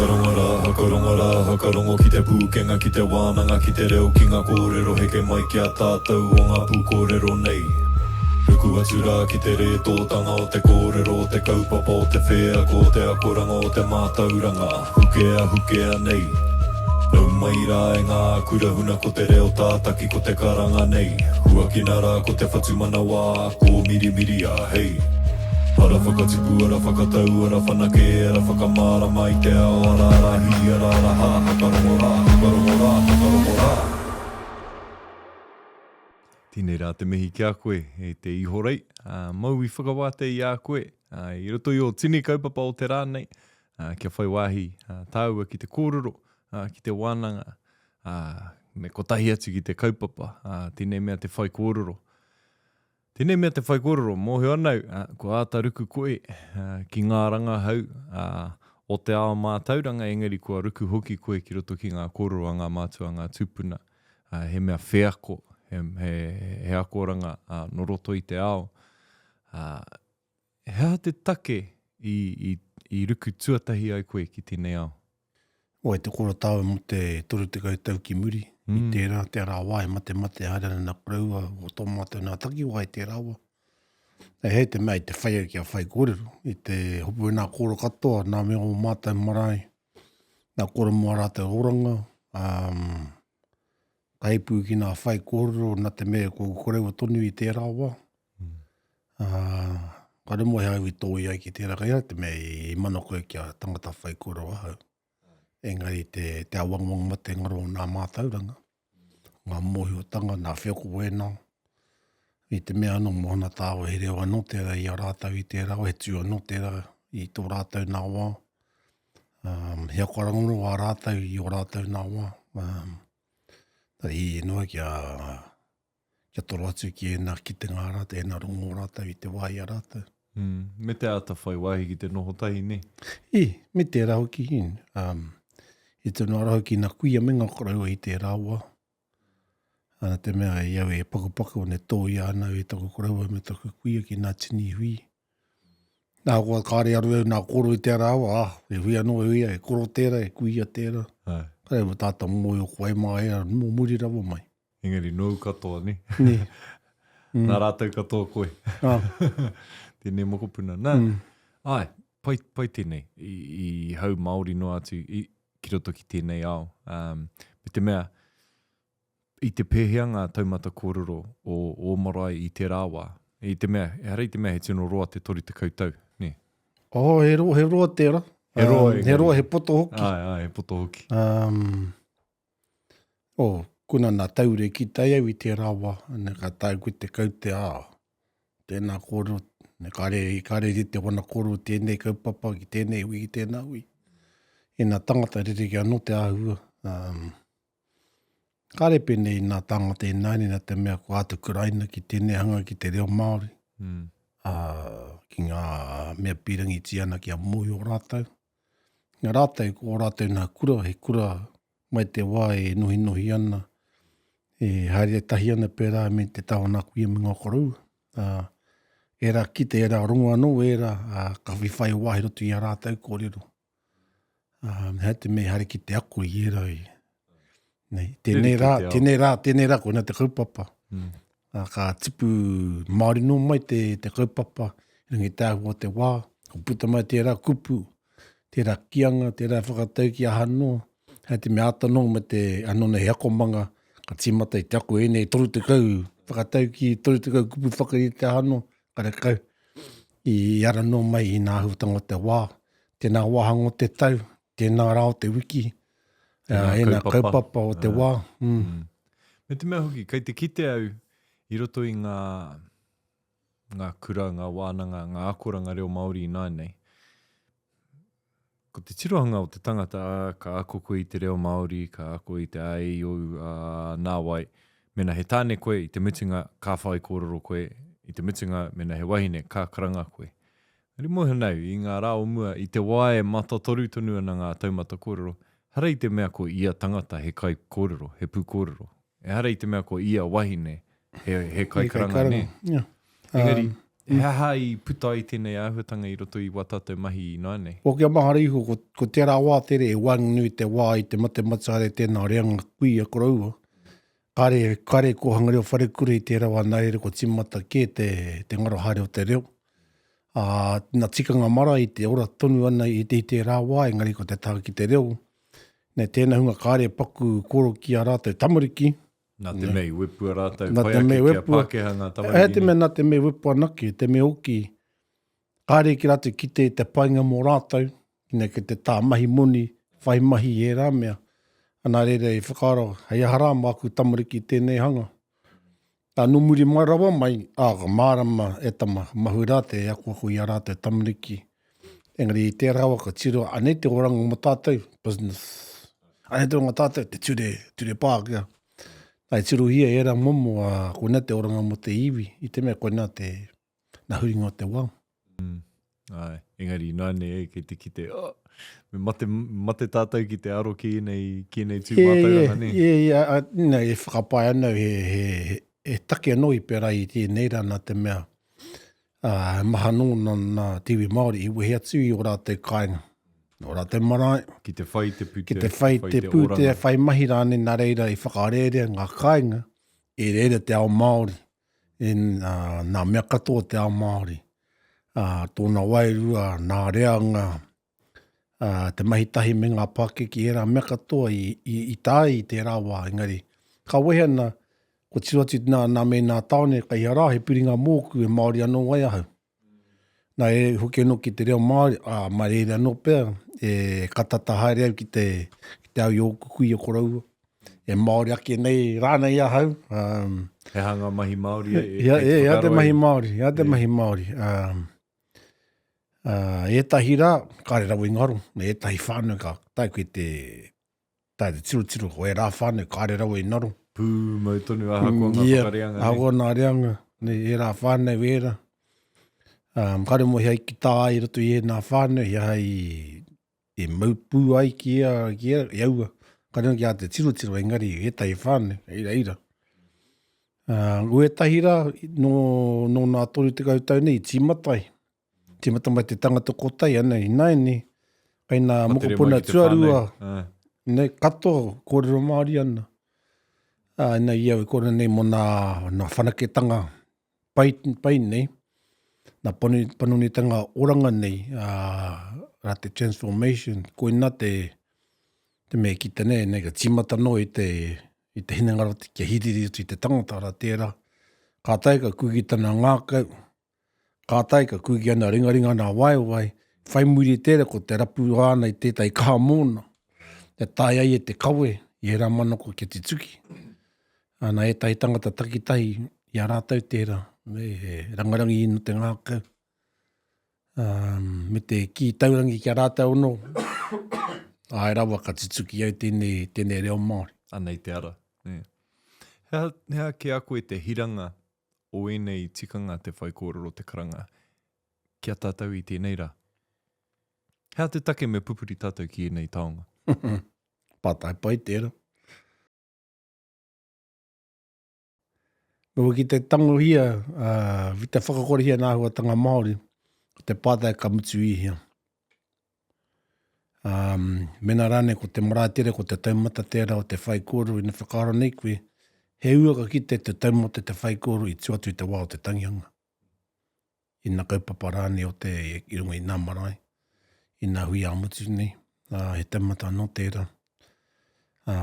Hakarongo rā, hakarongo rā, hakarongo ki te pūkenga, ki te wānanga, ki te reo, ki ngā kōrero heke mai ki a tātou o ngā pūkōrero nei. Ruku atu rā ki te rētōtanga o te kōrero, o te kaupapa, o te wheako, o te akoranga, o te mātauranga, hukea, hukea nei. Nau mai rā e ngā kura huna ko te reo tātaki ko te karanga nei. Huakina rā ko te whatumanawa, kōmirimiria, hei. Ara whakatipu, ara whakatau, ara whanake, ara whakamārama i te ao, ara ara hī, ara ara hā, hakarongo rā, hakarongo rā, hakarongo rā. Tēnei rā te mihi ki a koe, e te Ihorei, ā, mau i whakawātea i a koe, ā, i roto i ō tini kaupapa o te rā nei, ā, kia whai wāhi, ā, tāua ki te kōrero, ā, ki te wānanga, ā, me kotahi atu ki te kaupapa, ā, tēnei mea te whaikōrero. Tēnei mea te whaikōrero, mōhio ana au, kua āta ruku koe ki ngā rangahau o te ao mātauranga, engari kua ruku hoki koe ki roto ki ngā kōrero a ngā mātua, a ngā tūpuna. He mea wheako, he akoranga nō roto i te ao. He aha te take i ruku tuatahi ai koe ki tēnei ao? Wai te koro tāua mō te 30 tau ki muri, mm. i tērā te ara wā e matemate haere ana nā koroua o tō mātou nā takiwā i tērā wā. E hei te mea i te whai au kia whai kōrero, i te hopu i nā kōrero katoa, nā mea o mātou marae, nā kōrero mō ā rātou oranga, um, ka heipu ki nā whai kōrero, nā te mea ko koroua tonu i tērā wā. Ā, kāre moe au i tōi ai ki tērā kai te mea i mana koe kia tangata whai koro ahau. Engari te, te awangawanga mate ngaro o nā mātauranga, ngā mōhiotanga, nā wheako wēnā. I te mea anō mō ana tāua he reo anō tērā i a rātou i tērā, he tū anō tērā i tō rātou nā wā. Um, he akoranga anō ā rātou i ō rātou nā wā. Um, i noa kia kia toro atu ki ēnā kitenga a rātou, ēnā rongo o rātou i te wā i a rātou. Mm, me te āta whai wāhi ki te noho tahi, nē? I, me tērā hoki, um, i tonu ara hoki nā kuia me ngā koroua i tērā wā. Ana te mea i au e pakupaku ne tōia ana au e taku koroua me taku kuia ki nā tini hui. Nā koa kāre aru au nā koro i te ara awa, ah, e hui anō e hui, e koro tērā, e kuia tērā. Ai. Kāre mo tātou mōhio ko wai mā ērā, mō muri rawa mai. Engari nōu katoa, nē? Nē. Mm. Nā rātou katoa koe. Ah. Tēnei mokopuna. Nā, mm. ai, pai, pai tēnei. I, i hau Māori noa atu i, ki roto ki tēnei ao. Um, me te mea, i te pēhea ngā taumata kōrero o ō marae i tērā wā? I te mea, ehara i te mea he tino roa te 30 tau, nē? Oh, he roa, he roa tērā. He roa, um, he roa, he poto hoki. Ai, ai, he poto hoki. Um, Oh, kona nā taure ki tai au i tērā wā, ne ka tae koe te kaute, ā, tēnā kōrero, ne kāre, kāre rite wana kōrero tēnei kaupapa ki tēnei hui ki tēnā hui. Ēnā tangata rerekē anō te āhua. Um, kāre pēnei nā tāngata ināianei nā te mea kua āta kuraina ki tēnei hanga ki te reo Māori, mm. ā, ki ngā mea pīrangitia ana kia mōhio rātou. Nā rātou, ko ō rātou nā kura, he kura mai te wā e nohinohi ana, e haere tahi ana pērā me te taha o nā kuia me ngā koroua. Ā, ērā kite, ērā rongo anō ērā, ā, ka whai wāhi roto i ā rātou kōrero. Ā, he te mea haere ki te ako i ērā i, nei, tēnei rā, tēnei rā, tēnei rā, koina te kaupapa. Mm. Ā, ka tipu Māori noa mai te, te kaupapa, i runga i te āhua o te wā, ka puta mai tērā kupu, tērā kīanga, tērā whakatauki aha noa, hei te mea āta noa me te, anō nei he akomanga, ka tīmata i te ako ēnei 30 whakatauki, 30 kupu whakarite aha noa, karekau, i ara noa mai i ngā āhuatanga o te wā, tēnā wāhanga o te tau, tēnā rā o te wiki, Tēnā kaupapa, kaupapa o te wā. Mm. Mm. Me te mea hoki, kei te kite au i roto i ngā, ngā kura, ngā wānanga, ngā akoranga reo Māori ināianei. Ko te tirohanga o te tangata, ā, ka ako koe i te reo Māori, ka ako i te a, e, i, o, u, ā, nā wai. Mēnā he tāne koe, i te mutunga, ka whai kōrero koe, i te mutunga, mēnā he wahine, ka karanga koe. Engari mōhio nei, i ngā rā o mua, i te wā e matatoru tonu ana ngā taumata kōrero, ehara i te mea ko ia tangata he kaikōrero, he pūkōrero. Ehara i te mea ko ia wahine he, he kaikaranga, nē? Yeah. Engari, um, He aha i puta ai tēnei āhuatanga i roto i wā tātou mahi ināianei? Ko kia mahara iho, ko, ko tērā wā tere e waenganui te wā i te mate mataare tēnā reanga kuia koroua. Kāre, kāre kōhanga reo wharekura i tērā wā nā reira kua tīmata kē te, te ngaro haere o te reo. Ā, nā tikanga marae i te ora tonu ana i, i tērā wā, engari ko te taha ki te reo, nei tēnā hunga kāre paku koro ki a rātou tamariki. Nā te mea i wepua rātou, pai ake kia Pākehā ngā tamariki nei. He te mea nā te mea wepu anake, te mea hoki, kāre ki rātou kite i te painga mō rātou, nei ki te tā mahi moni, whai mahi i ērā mea. Nā reira i whakaaro, hei aha rā māku tamariki tēnei hanga. Ā, nō muri mai rawa mai, ā, ka mārama e tama, ka mahu rā te akoako i a rātou tamariki. Engari i tērā wā ka tiro, anei te oranga mō tātou, business. Anei te oranga tātou, te ture, ture Pākehā. Nā, i tirohia ērā momo, ā, koinā te oranga mō te iwi, i te mea koinā te, nā huringa o te wā. Mm. Ai, engari ināianei e, kei te kite, oh, me mate, mate tātou ki te aro ki ēnei, ki ēnei tū mātauranga, nē? Ie, ie, a, nē, e whakapae ana au he, he, he, he take anō i pērā i tēnei rā nā te mea, ā, he maha anō nā, nā te iwi Māori i wehe atu i ō rātou kāinga, nō rātou marae. Ki te whai te pūtea, ki te whai te pūtea, whai mahi rānei, nā reira i whakarērea ngā kāinga, i reira te ao Māori. In, uh, nā mea katoa te ao Māori. Uh, tōna wairua, nā reanga, uh, te mahi tahi me ngā pākeke, ērā mea katoa i, i, i tae i tērā wā, engari, ka wehe ana, ko tiro atu nā, nā me nā tāone, kai hea rā he piringa mōku e Māori anō ai ahau. Nā, e hoki anō ki te reo Māori, ā, mā reira anō pea, e ka tata haere au ki te, ki te au i ōku kuia koroua. E Māori ake nei rānei ahau. Um, he aha ngā mahi Māori e, e, e, e, te mahi Māori, he aha te mahi Māori. Um, uh, ētahi rā, kāre rawa i ngaro, me ētahi whānau ka tae koe te, tae te tirotiro ko ērā whānau, kāre rawa i ngaro. Pūmau tonu ahakoa ngā yeah, whakareanga. Ahakoa ngā reanga, nei, ērā whānau, ērā. Um, kāre mo hea i ki tā ai roto i ēnā whānau, hea i, i mau pū ai ki ea, ki ea, i aua. Kāre ki a te tirotiro, engari ētahi whānau, eira, eira. Uh, ētahi rā, nō, nō nā 30 tau nei, i tīmata ai. Tīmata mai te tangata kotahi, ana ināianei, kei nā mokopuna tuarua, nei, katoa kōrero Māori ana. Ā, ina i au e kōrero nei mō nā, nā whanaketanga pai, pai nei, nā panonitanga oranga nei, ā, rā te transformation, koina te, te mea e kite nei, nei ka tīmata noa i te, i te hinengaro kia hīriri atu i te tangata, rā tērā. Kātahi ka kui ki tana ngākau, Kātahi ka kui ki ana ringaringa nā waewae, whai muri i tērā ko te rapu āna i tētahi kaha mōna, kia taea ai e te kawe i ērā manako kia tutuki. Ā, nā ētahi tangata takitahi i a rātou tērā, me he rangarangi inu te ngākau, ā, me te kī taurangi ki a rātou anō, āe rawa ka tutuki au tēnei, tēnei reo Māori. Anei te ara. Nē. He aha, he aha ki a koe te hiranga o ēnei tikanga te whaikōrero te karanga ki a tātou i tēnei rā? He aha te take me pupuri tātou ki ēnei taonga? Pātai pai tērā. Nō ki te tangohia, ki te whakakorehia ngā āhuatanga Māori, ko te pātai ka mutu i hea. Ā, mēnā rānei ko te marae tērā, ko te taumata tērā o te whaikōrero ina whakaaro nei koe, he ua ka kite te taumata te whaikōrero i tua atu i te wā o te tangihanga, ina kaupapa rānei o te, i runga i nā marae, i nā hui ā-motu nei, ā, he taumata anō tērā. Ā,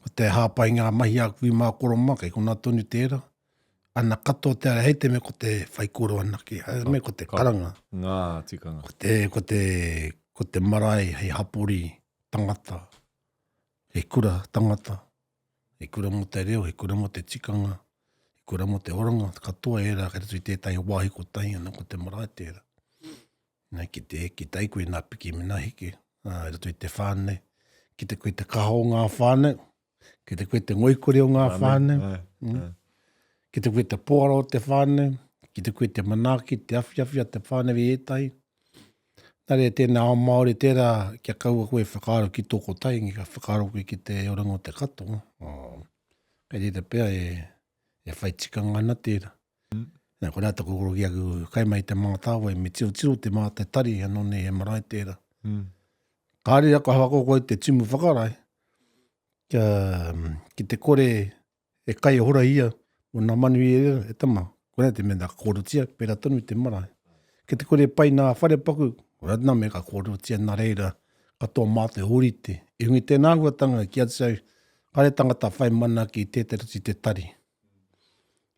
Ko te hāpai ngā mahi a kui mā koro mā, kei konā tonu tērā. Ana katoa te ara, hei te mea ko te whaikōrero anake, hei te mea ko te karanga. Ngā tikanga. Ko te, ko te, ko te marae hei hapori tangata, hei kura tangata, hei kura mō te reo, hei kura mō te tikanga, hei kura mō te oranga, katoa ērā kei roto i tētahi wāhi kotahi ana ko te marae tērā. Nā, ki te, ki tai koe nā piki me nā heke, ā, i roto i te whānau, ki te koe te kaha o ngā whānau, ki te koe te ngoikore o ngā whānau, mm. ki te koe te poara o te whānau, ki te koe te manaaki, te awhiawhi a te whānau i ētahi. Nā reira, tēnā ao Māori tērā, kia kaua koe whakaaro ki tō kotahi, ka whakaaro koe ki te oranga o te katoa. Oh, kei reira pea e, e whai tikanga ana tērā. Nā, koinā taku kōrero ki aku kaimahi i Te Mātāwai, me tirotiro te mātai tari anō nei he marae tērā. Mm. Kāre aku hako koe te tumu whakarae, kia, ki te kore e kai e hora ia o nā manu i reira, e tama, koinā te mea ka kōrerotia, pērā tonu te marae. Ki te kore pai nā wharepaku, koinā tēnā mea ka kōrerotia nā reira, katoa mātou ōrite. I runga i tēnā āhuatanga ki atu au, kāre tangata whai mana ki tētahi atu i te tari.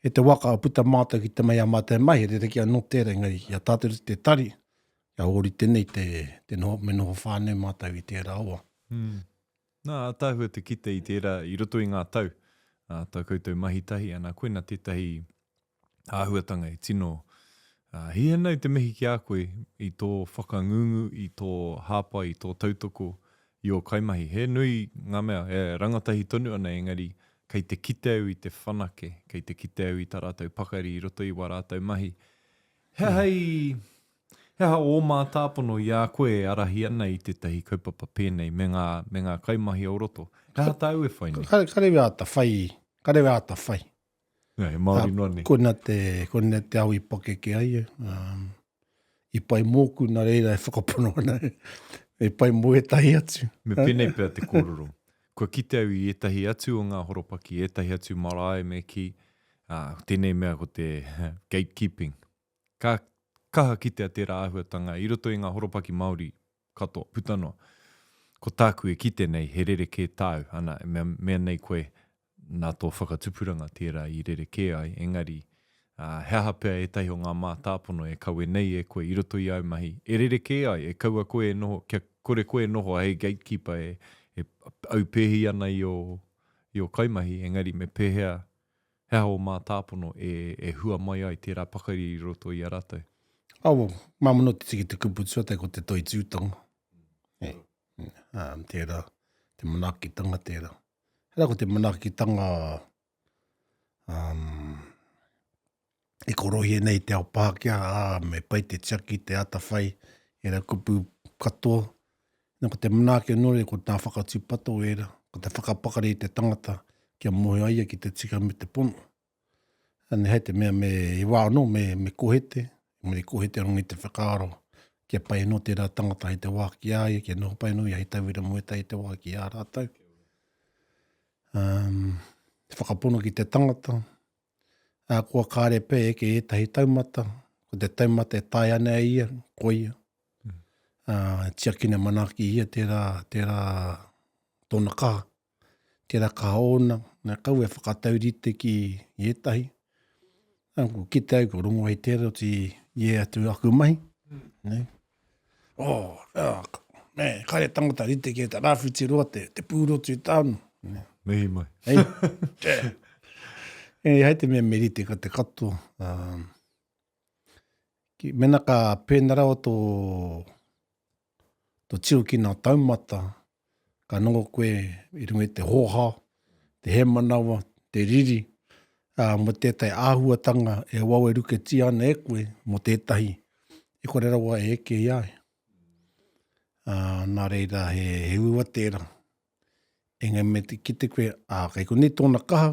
E te waka puta mātou ki te mai a mātou mahi, he rerekē anō tērā, engari i a tātou te tari, kia ōrite nei te, te noho, me noho whānau mātou i tērā wā. Mm. Nā, ātaahua te kite i tērā i roto i ngā tau, ā, tā koutou mahi tahi, ana, koina tētahi āhuatanga e tino ā, hiahia nei te mihi ki a koe i tō whakangungu, i tō hāpai, i tō tautoko i ō kaimahi. He nui ngā mea, e rangatahi tonu ana engari kei te kite au i te whanake, kei te kite au i tā rātou pakari i roto i wā rātou mahi. He aha i, he aha ō mātāpono i a koe e ārahi ana i tētahi kaupapa pēnei me ngā, me ngā kaimahi o roto? He aha tāu e whai nei? Kare, kare au e āta whai, kare au e āta whai. Nē, he Māori noa nei. Koina te, koina te ao i pakeke ai au. Um, i pai mōku, nā reira e whakapono ana, e pai mō ētahi atu. Me pēnei pea te kōrero. Kua kite au i ētahi atu o ngā horopaki, ētahi atu marae me kī, ā, tēnei mea ko te gatekeeping. Ka kaha kitea tērā āhuatanga i roto i ngā horopaki Māori katoa, puta noa. Ko tāku e kite nei, he rerekē tāu, ana, e mea, mea nei koe, nā tō whakatupuranga tērā i rerekē ai, engari, ā, he aha pea ētahi o ngā mātāpono e kawe nei e koe i roto i āu mahi, e rerekē ai, e kaua koe e noho, kia kore koe e noho hei gatekeeper e, e aupēhi ana i ō, i ō kaimahi, engari me pēhea, he aha ō mātāpono e, e hua mai ai tērā pakari i roto i a rātou? Awa, māmā noa te tiki te kupu tuatahi ko te toitūtanga. E, ā, tērā, te manaakitanga tērā. Hera ko te manaakitanga um, e korohia nei te ao Pākehā, ā, me pai te tiaki, te atawhai, ērā kupu katoa. Nā, ko te manaaki anō re, ko tā whakatūpato ērā, ko te whakapakari i te tangata kia mōhio ai ia ki te tika me te pono. Ane hei te mea me i wā anō me, me kohete, engari kohete runga i te whakaaro kia pai anō tērā tangata hei te wā ki a ia, kia noho pai anō ia hei tauira mō ētahi te wā ki a rātou. Um, te whakapono ki te tangata, a kua kāre pea eke ētahi taumata, ko te taumata e taea ana e ia, ko ia. Mm. Uh, tiakina manaaki ia tērā, tērā tōna kaha. Tērā kaha ōna, nā kaua e whakataurite ki i ētahi. Nā, ko kite au, ko rongo ai tērā oti i e atu aku mahi. Mm. Ne? Oh, ah, me, kare tangata rite ki te rāwhiti roa te, te pūrotu i tāna. Ne? Mihi mai. Hei, te. E, hei te mea me rite ka te katoa. Um, ki, mena ka pēnā rawa tō, tō tiro ki ngā taumata, ka noho koe i runga i te hōhā, te hēmanawa, te riri, ā, mō tētahi āhuatanga e wawe ruketia ana e koe mō tētahi e kore rawa e eke i a ia. Ā, nā reira, he, he uaua tērā. Engari me te kite koe, ā, kei konei tōna kaha,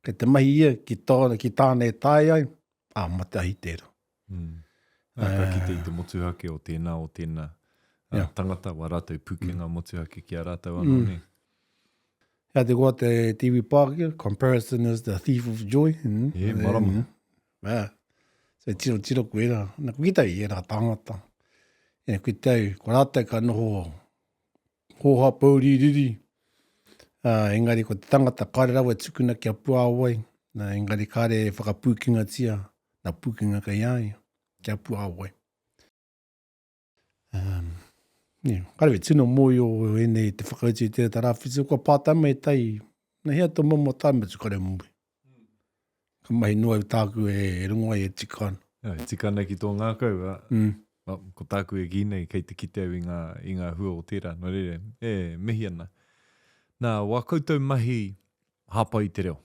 kei te mahi ia ki tōna, ki tāna e taea ai, ā, mate ahi tērā. Mm. Nā, ka kite i te motuhake o tēnā, o tēnā yeah. tangata, wā rātou pūkenga mm. motuhake ki a rātou anō mm. nei. Hea te koa te, te iwi Pākehā, comparison is the thief of joy. Mm. E, marama. Mm. Yeah. So, tiro tiro ko era. Na, ko ki tau i era tāngata. E, ko tau, ko rātou ka noho hōhā pōuri riri. Uh, engari ko te tangata kāre rawa e tukuna kia puāwai, na, engari kāre e whakapūkengatia nā pūkenga kei a ia, kia puāwai. Um, yeah, kāre we tino mōio ēnei te whakautu i te rāwhiti, kua pātai mai tai, na hea tō momo tai matu kare mui. Ka mahi noa i tāku e, e rongo ai e tika ana. Yeah, e tika ana ki tō ngākau, a, mm. a, ko tāku e kī nei, kei te kite au i ngā, i ngā hua o tērā. Nō reira, e, mihi ana. Nā, wā koutou mahi hāpai i te reo.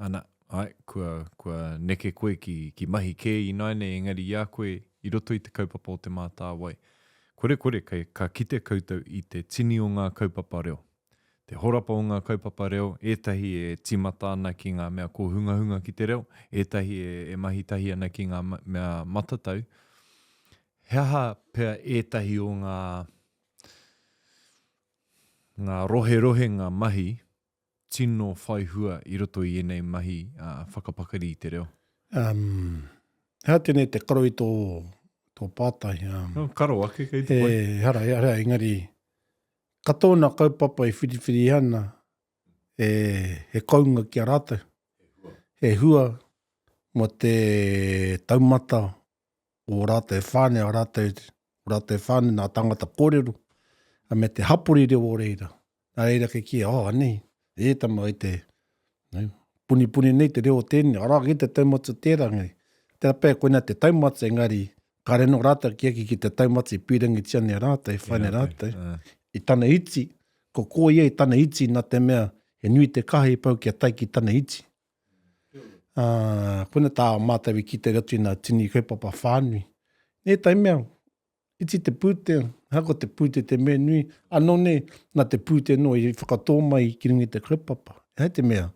Ana, āe, kua, kua neke koe ki, ki mahi kē ināianei engari i a koe i roto i te kaupapa o Te Mātāwai. Korekore kei, ka kite koutou i te tini o ngā kaupapa reo. te horapa o ngā kaupapa reo, ētahi e tīmata ana ki ngā mea kōhungahunga ki te reo, ētahi e, e mahi tahi ana ki ngā mea matatau. He aha pea ētahi o ngā, ngā roherohenga mahi tino whai hua i roto i ēnei mahi whakapakari i te reo? Um, he aha tēnei te karo i tō, tō pātai? Um, no, karo ake kei te pai. E, hara, hara, engari, katoa nā kaupapa i whiriwhiri ana, e, he kounga ki a rātou. He hua mō te taumata o rātou whānau, o rātou, o rātou whānau, nā tangata kōrero, a me te hapori reo o reira. Nā reira kei kī, oh, anei, e tama i te, no, punipuni nei te reo o tēnei, arā ki te taumata tērā, engari. Tērā pea koina te taumata, engari, kāre anō rātou ki aki ki te taumata i pīrangitia nei rātou, i whai nei rātou. I tana iti, ko ko ia i tana iti nā te mea, he nui te kaha i pau kia tae ki tana iti. Ā, koina tā mātou i kite atu i nā tini kaupapa whānui. Nē tai mea, iti te pūtea, ahakoa te pūtea te mea nui, anō nei, nā te pūtea noa i whakatō mai ki runga i te kaupapa. Ehara i te mea,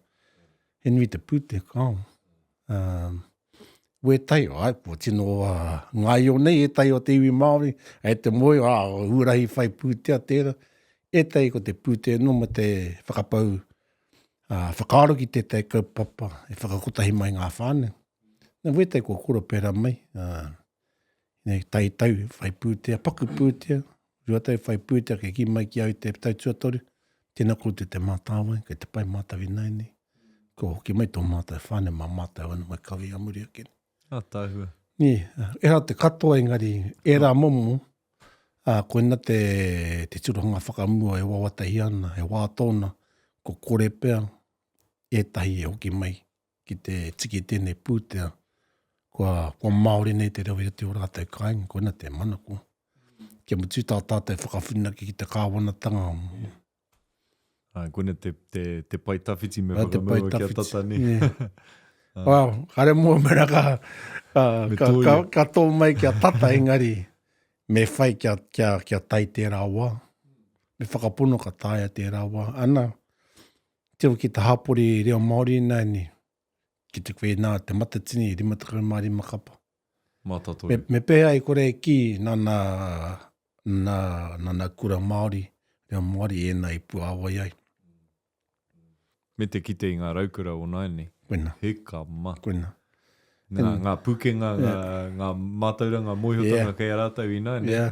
he nui te pūtea, kāo. Ā, wētahi, āe, kua tino ngaio nei ētahi o te iwi Māori, hei te moe, ā, huarahi whai pūtea tērā. Ētahi ko te pūtea noa me te whakapau ā, whakaaro ki tētahi kaupapa e whakakotahi mai ngā whānau. Nā wētahi kua kura pērā mai, ā, nei, tai tau whai pūtea, paku pūtea, 2 tau whai pūtea kei kī mai ki au i te tau tuatoru, tēnā koutou te mātāwai, kei te pai mātou ināianei. Kua hoki mai tō mātou whānau mā mātou anō e kawe a muri ake nei. Ātaahua. Nē, ehara te katoa engari ērā momo, ā, koina te, te tirohanga whakamua e wawatahia ana, he wā tōna, ko kore pea ētahi e hoki mai ki te tiki tēnei pūtea, kua, kua Māori nei te reo i roto i ō rātou kāinga, koina te manako. Kia mutu tā tātou whakawhinaki ki te kāwanatanga. Ā, koina te, te, te pae tawhiti me whakamaua kia tata nei. Yeah. Well, kare mua mera ka, ka, ka, ka, ka tō mai kia tata engari me whai kia, kia, kia tae tērā wā. Me whakapono ka taea tērā wā. Ana, tiro ki te hapori reo Māori nāni, ki te koe nā te matatini 55 kapa. Mātatoru. Me, me pēhea i kore e kī nana, nā, nana kura Māori, reo Māori ēnā i puāwai ai. Me te kite i ngā raukura o nāianei. Koina. Hika ma. Koina. Ngā, ngā pukenga, ngā, ngā mātauranga, mōhiotanga yeah. kei a rātou i nāianei. Yeah.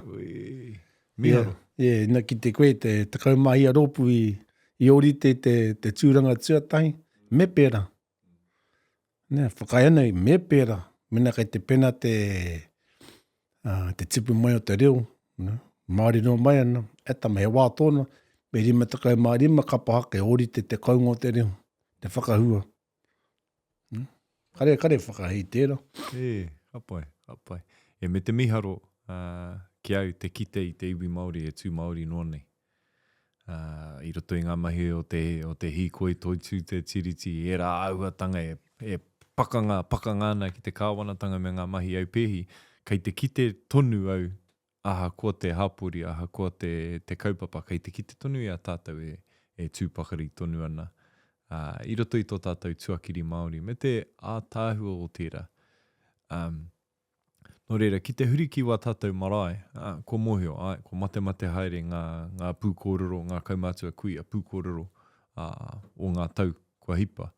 Miharo. Yeah, yeah. ina kite koe te 19 rōpū i, i ōrite te, te tūranga tuatahi, me pērā. Nē, whakaae ana me pērā, mēnā kei te pena te, uh, te tipu mai o te reo, nē, Māori noa mai ana, e tama, he wā tōna, me 55 kapa haka e ōrite te kounga o te reo, te whakahua. Mm. Kare, kare whakahei tērā. E, ka pai, ka pai. E, me te miharo uh, ki au te kite i te iwi Māori e tū Māori noa nei. Ā, i roto i ngā mahi o te, o te hīkoi toitū te Tiriti, ērā āhuatanga e, e pakanga, pakanga ana ki te kāwanatanga me ngā mahi aupēhi, kei te kite tonu au, ahakoa te hapori, ahakoa te, te kaupapa, kei te kite tonu i a tātou e, e tū pakari tonu ana, ā, i roto i tō tātou tuakiri Māori, me te ātaahua o tērā. Ā, Nō reira, ki te huri ki wā tātou marae, ā, kua mōhio, āe, kua matemate haere ngā, ngā pūkōrero, ngā kaumātua kuia pūkōrero, ā, o ngā tau kua hipa.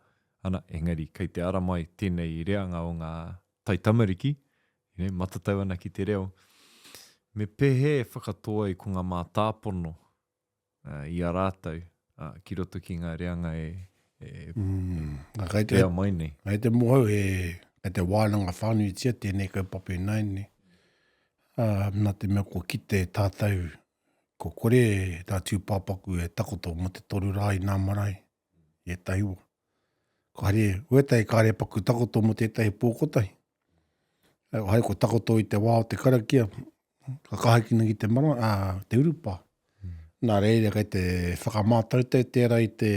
Ana, engari, kei te ara mai tēnei reanga o ngā taitamariki, you know, matatau ana ki te reo. Me pēhea e whakatō ai ko ngā mātāpono i a rātou ki roto ki ngā reanga e, e mm, kai te, pea mai nei. Kai te mohau he, kai te wānanga whānuitia tēnei kaupapa ināianei. Uh, nā te mea kua kite tātou, ko kore tā tūpāpaku e takoto mō te toru rā i nā marae, i ētahi wā. Ko haere, wētahi kāre paku takoto mō tētahi pō kotahi. Hai ko takoto i te wā o te karakia, ka kahakina ki te mara, ā, te urupā. Mm. Nā reira kei te whakamātautau tērā i te,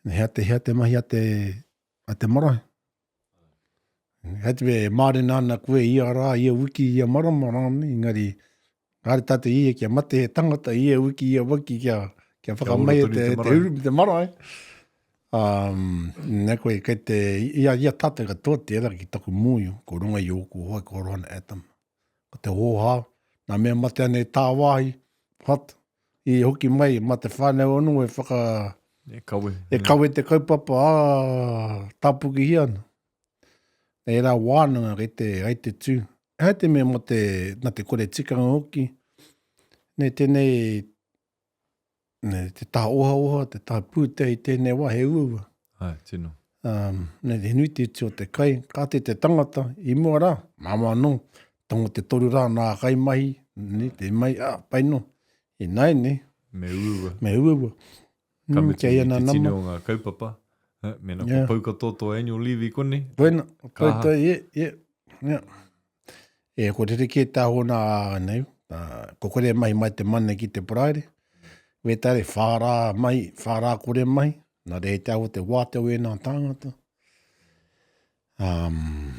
hea te, hea te mahi a te, a te marae. Hei te mea e mārena ana koe ia rā, ia wiki, ia marama rānei, engari kāre tātou ia kia mate he tangata ia wiki, ia wiki kia, Kia whakamai e te, te uru te marae. Um, ne koe, kei te, ia, ia tātou katoa tērā ki taku mōio, ko runga i ōku hoa, ko Rohan Atom. Ko te hōhā, nā mea mate ana i tāwāhi, hot, i hoki mai, mā te whānau anō e whaka... E kawe. E kawe te kaupapa, ā, tāpukihia ana. Ērā wānanga kei te, kei te tū. Ehara te mea mō te, nā te kore tikanga hoki, nei tēnei, nei, te taha ohaoha, te taha pūtea i tēnei wā, he uaua. Ai, tino. Um, nei, he nui te utu o te kai, kāti te tangata, i mua rā, māmā anō, tango te toru rā nā kaimahi, nei, te mai, ah, pai no, ināianei. Me uaua. Me uaua. Ka mm, mutu i te tini o ngā kaupapa. Mēnā yeah. kua pau katoa tō annual leave i konei. Koina, koutou, ye, ye, yeah. E, ko rerekē tā hōna nei, ko kore mahi mai te Monday ki te Paraire. Wētare, whārā mai, whārā kore mai. Nā reira te aho te wātea o ēnā tāngata. Um,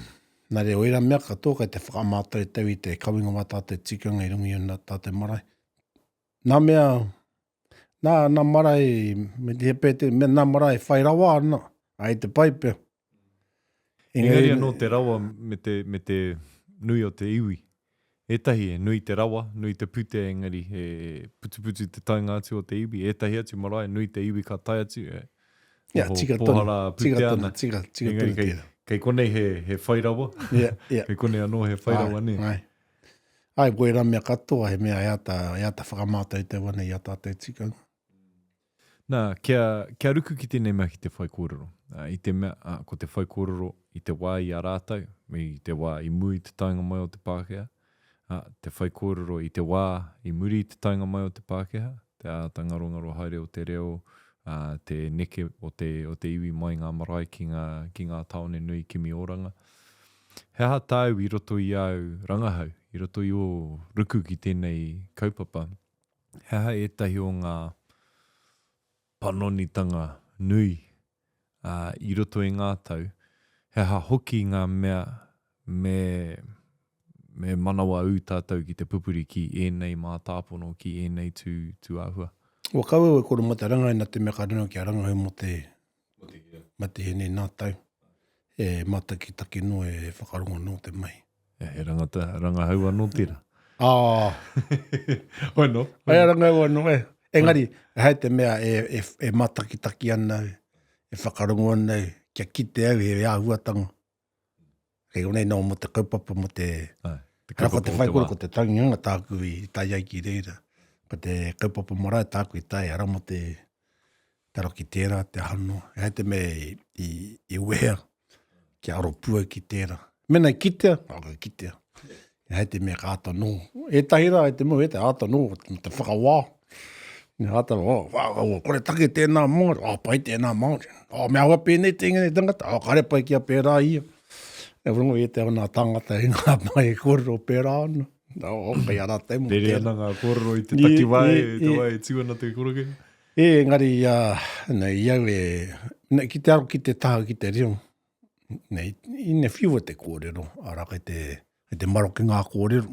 nā reira, o ērā mea katoa kei te whakamātautau i te kawenga wā tātou tikanga i runga i ōna tātou marae. Nā mea, nā, nā marae, me te hepe te, me nā marae whai rawa ana, ai te pai pea. Engari anō te rawa me te, me te nui o te iwi. Ētahi he nui te rawa, nui te putea engari he putuputu te taenga atu o te iwi. Ētahi atu marae nui te iwi ka tae atu, e Yeah, tika tonu, pohara tika putea tonu, ana. tika, tika Engari tonu kei, tērā. kei konei he, he whai rawa. Yeah, yeah. Kei konei anō he whai rawa, nē? Ai, ai. Ai, ko ērā mea katoa, he mea e āta, e āta whakamātautau ana i ā tātou tikanga. Nā, kia, kia ruku ki tēnei mea ki te whaikōrero. I te mea, ā, ko te whaikōrero i te wā i a rātou, me i te wā i mua i te taenga mai o te Pākehā, ā, te whaikōrero i te wā i muri i te taenga mai o te Pākehā, te āta ngarongaro haere o te reo, ā, te neke o te, o te iwi mai ngā marae ki ngā, ki ngā tāone nui kimi oranga. He aha tāu i roto i āu rangahau, i roto i ō ruku ki tēnei kaupapa, he aha ētahi o ngā panonitanga nui i roto i ngā tau, he aha hoki ngā mea me, me manawa ū tātou ki te pupuri ki ēnei mātāpono, ki ēnei tū, tūāhua? Kua kaua au e koro mō te rangahau nā te mea ka riro kia rangahau mō te Mate he nei nā tau, e matakitaki noa, e whakarongo noa te mahi. He rangata, rangahau anō tērā. Ah! Hoi no. Hei rangahau anō, e. Engari, hei te mea e, e, e matakitaki ana au, e whakarongo ana au, kia kite au he āhuatanga. Kei konei nō mō te kaupapa mō te... Ai, te Ko kaupapa te o te whaikōrero, wā. ko te tangihanga tāku i tae ai ki reira. Ko te kaupapa marae tāku i tae, ara mō te taro ki tērā, te aha noa. Ehara te mea i, i, i wehea kia aro pū au ki tērā. Mēnā i kitea, oh, ka kitea. Ehara te mea ka āta noho. Ētahi rā, e te mau, ētahi āta noho, te whakawā. Nā āta, oh, oh, oh, kore take tēnā Māori, oh, pai tēnā Māori. Oh, me awa pēnei tēnei tangata, oh, kare pai kia pērā ia. E rongo i te ona tangata i ngā mai e kōrero pērā ana. Oh, oh, kei a rātou mō Rere tērā. ana ngā kōrero i te takiwā e, te wā e tū ana te koroke. E, engari, uh, nei, i au e, nei, ki te aro ki te taha ki te reo, nei, ine whiua te kōrero, arā, kei te, kei te maroke ngā kōrero,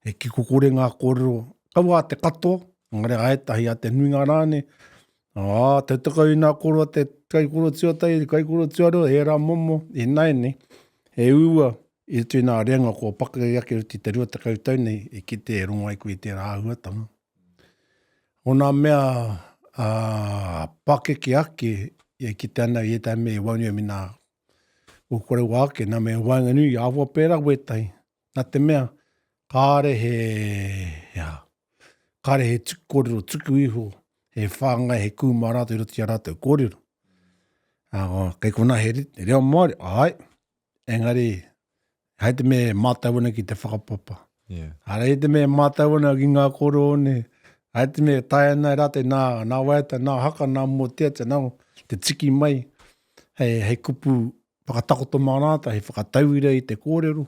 he kikokore ngā kōrero, kaua a te katoa, engari a ētahi, a te nuinga rānei, ā, te tekau i nā kōrero a te kaikōrero tuatahi, te kaikōrero tuarua, ērā momo, ināianei, he uua i roto i nā reanga kua pakeke ake i roto i te 20 tau nei, e kite e rongo ai koe i tērā āhuatanga. O nā mea ā, pakeke ake, e kite ana i ētahi mea i waenganui me nā o koroua ake, nā mea i waenganui, i āhua pērā wētahi. Nā te mea, kāre he, he aha, kāre he tuku kōrero tuku iho, he whāngai, he kūmā rātou i roto i a rātou kōrero. Ā, kei konā he reo Māori, āe, Engari, hei te mea e mātau ana ki te whakapapa. Yeah. Hei te mea e mātau ana ki ngā korone, hei te mea e taea ana e rātou nā, nā waiata, nā haka, nā mōteatea, nā te tiki mai, hei, hei kupu whakatakoto mā rātou, hei whakatauira i te kōrero.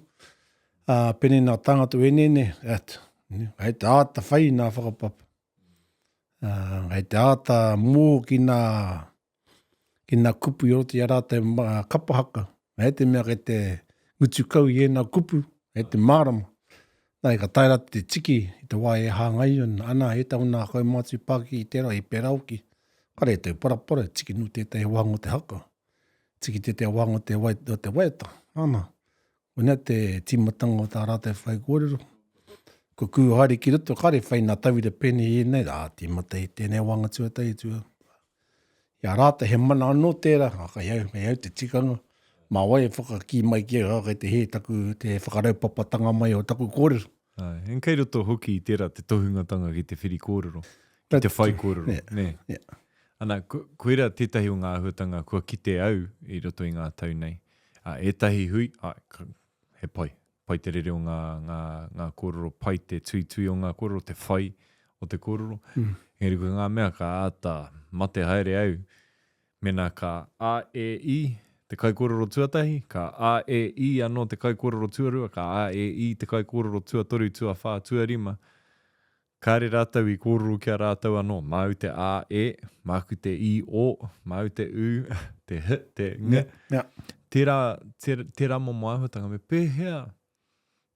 Ā, pēnei nā tāngata wēnene, at, hei te āta whai i nā whakapapa. Ā, hei te āta mō ki nā, ki nā kupu i roto i a rātou kapa haka. Hei te mea kei te ngutu kau i ēnā kupu, hei te mārama. Nā, ka tae rātou te tiki i te wā e hāngai ana, ana, e tau nā kaumātua pākiki i tērā, i pērā hoki. Kāre e tau parapara, tiki nō tētahi wāhanga o te haka, tiki tētahi wāhanga o te, wai, o te waiata. Ana, koinā te tīmatanga o tā rātou whaikōrero. Ko kū haere ki roto, kāre whai nā tauira pēnei i ēnei, ā, tīmata i tēnei wāhanga tuatahi, tua. I a rātou he mana anō tērā, ā, kei au, kei au te tikanga, mā wai e whakakī mai ki au, ā, kei te hē taku, te whakaraupapatanga mai o taku kōrero. Āe, and kei roto hoki i tērā te tohungatanga ki te whiri kōrero, ki te whai kōrero, nē. Yeah. Ana, ko, koirā tētahi o ngā āhuatanga kua kite au i roto i ngā tau nei. Ā, ētahi hui, āe, he pai, pai te rere o ngā, ngā, ngā kōrero, pai te tuitui o ngā kōrero, te whai o te kōrero. Mm. Engari ko ngā mea ka āta mate haere au, mēnā ka A, E, I te kaikōrero tuatahi, ka A, E, I anō te kaikōrero tuarua, ka A, E, I te kaikōrero tuatoru, tuawhā, tuarima, Kāre rātou i kōrero ki a rātou anō, māu te A, E, māku te I, O, māu te U, te H, te Ng. Yeah. Tērā, tērā, tērā momo āhuatanga, me pēhea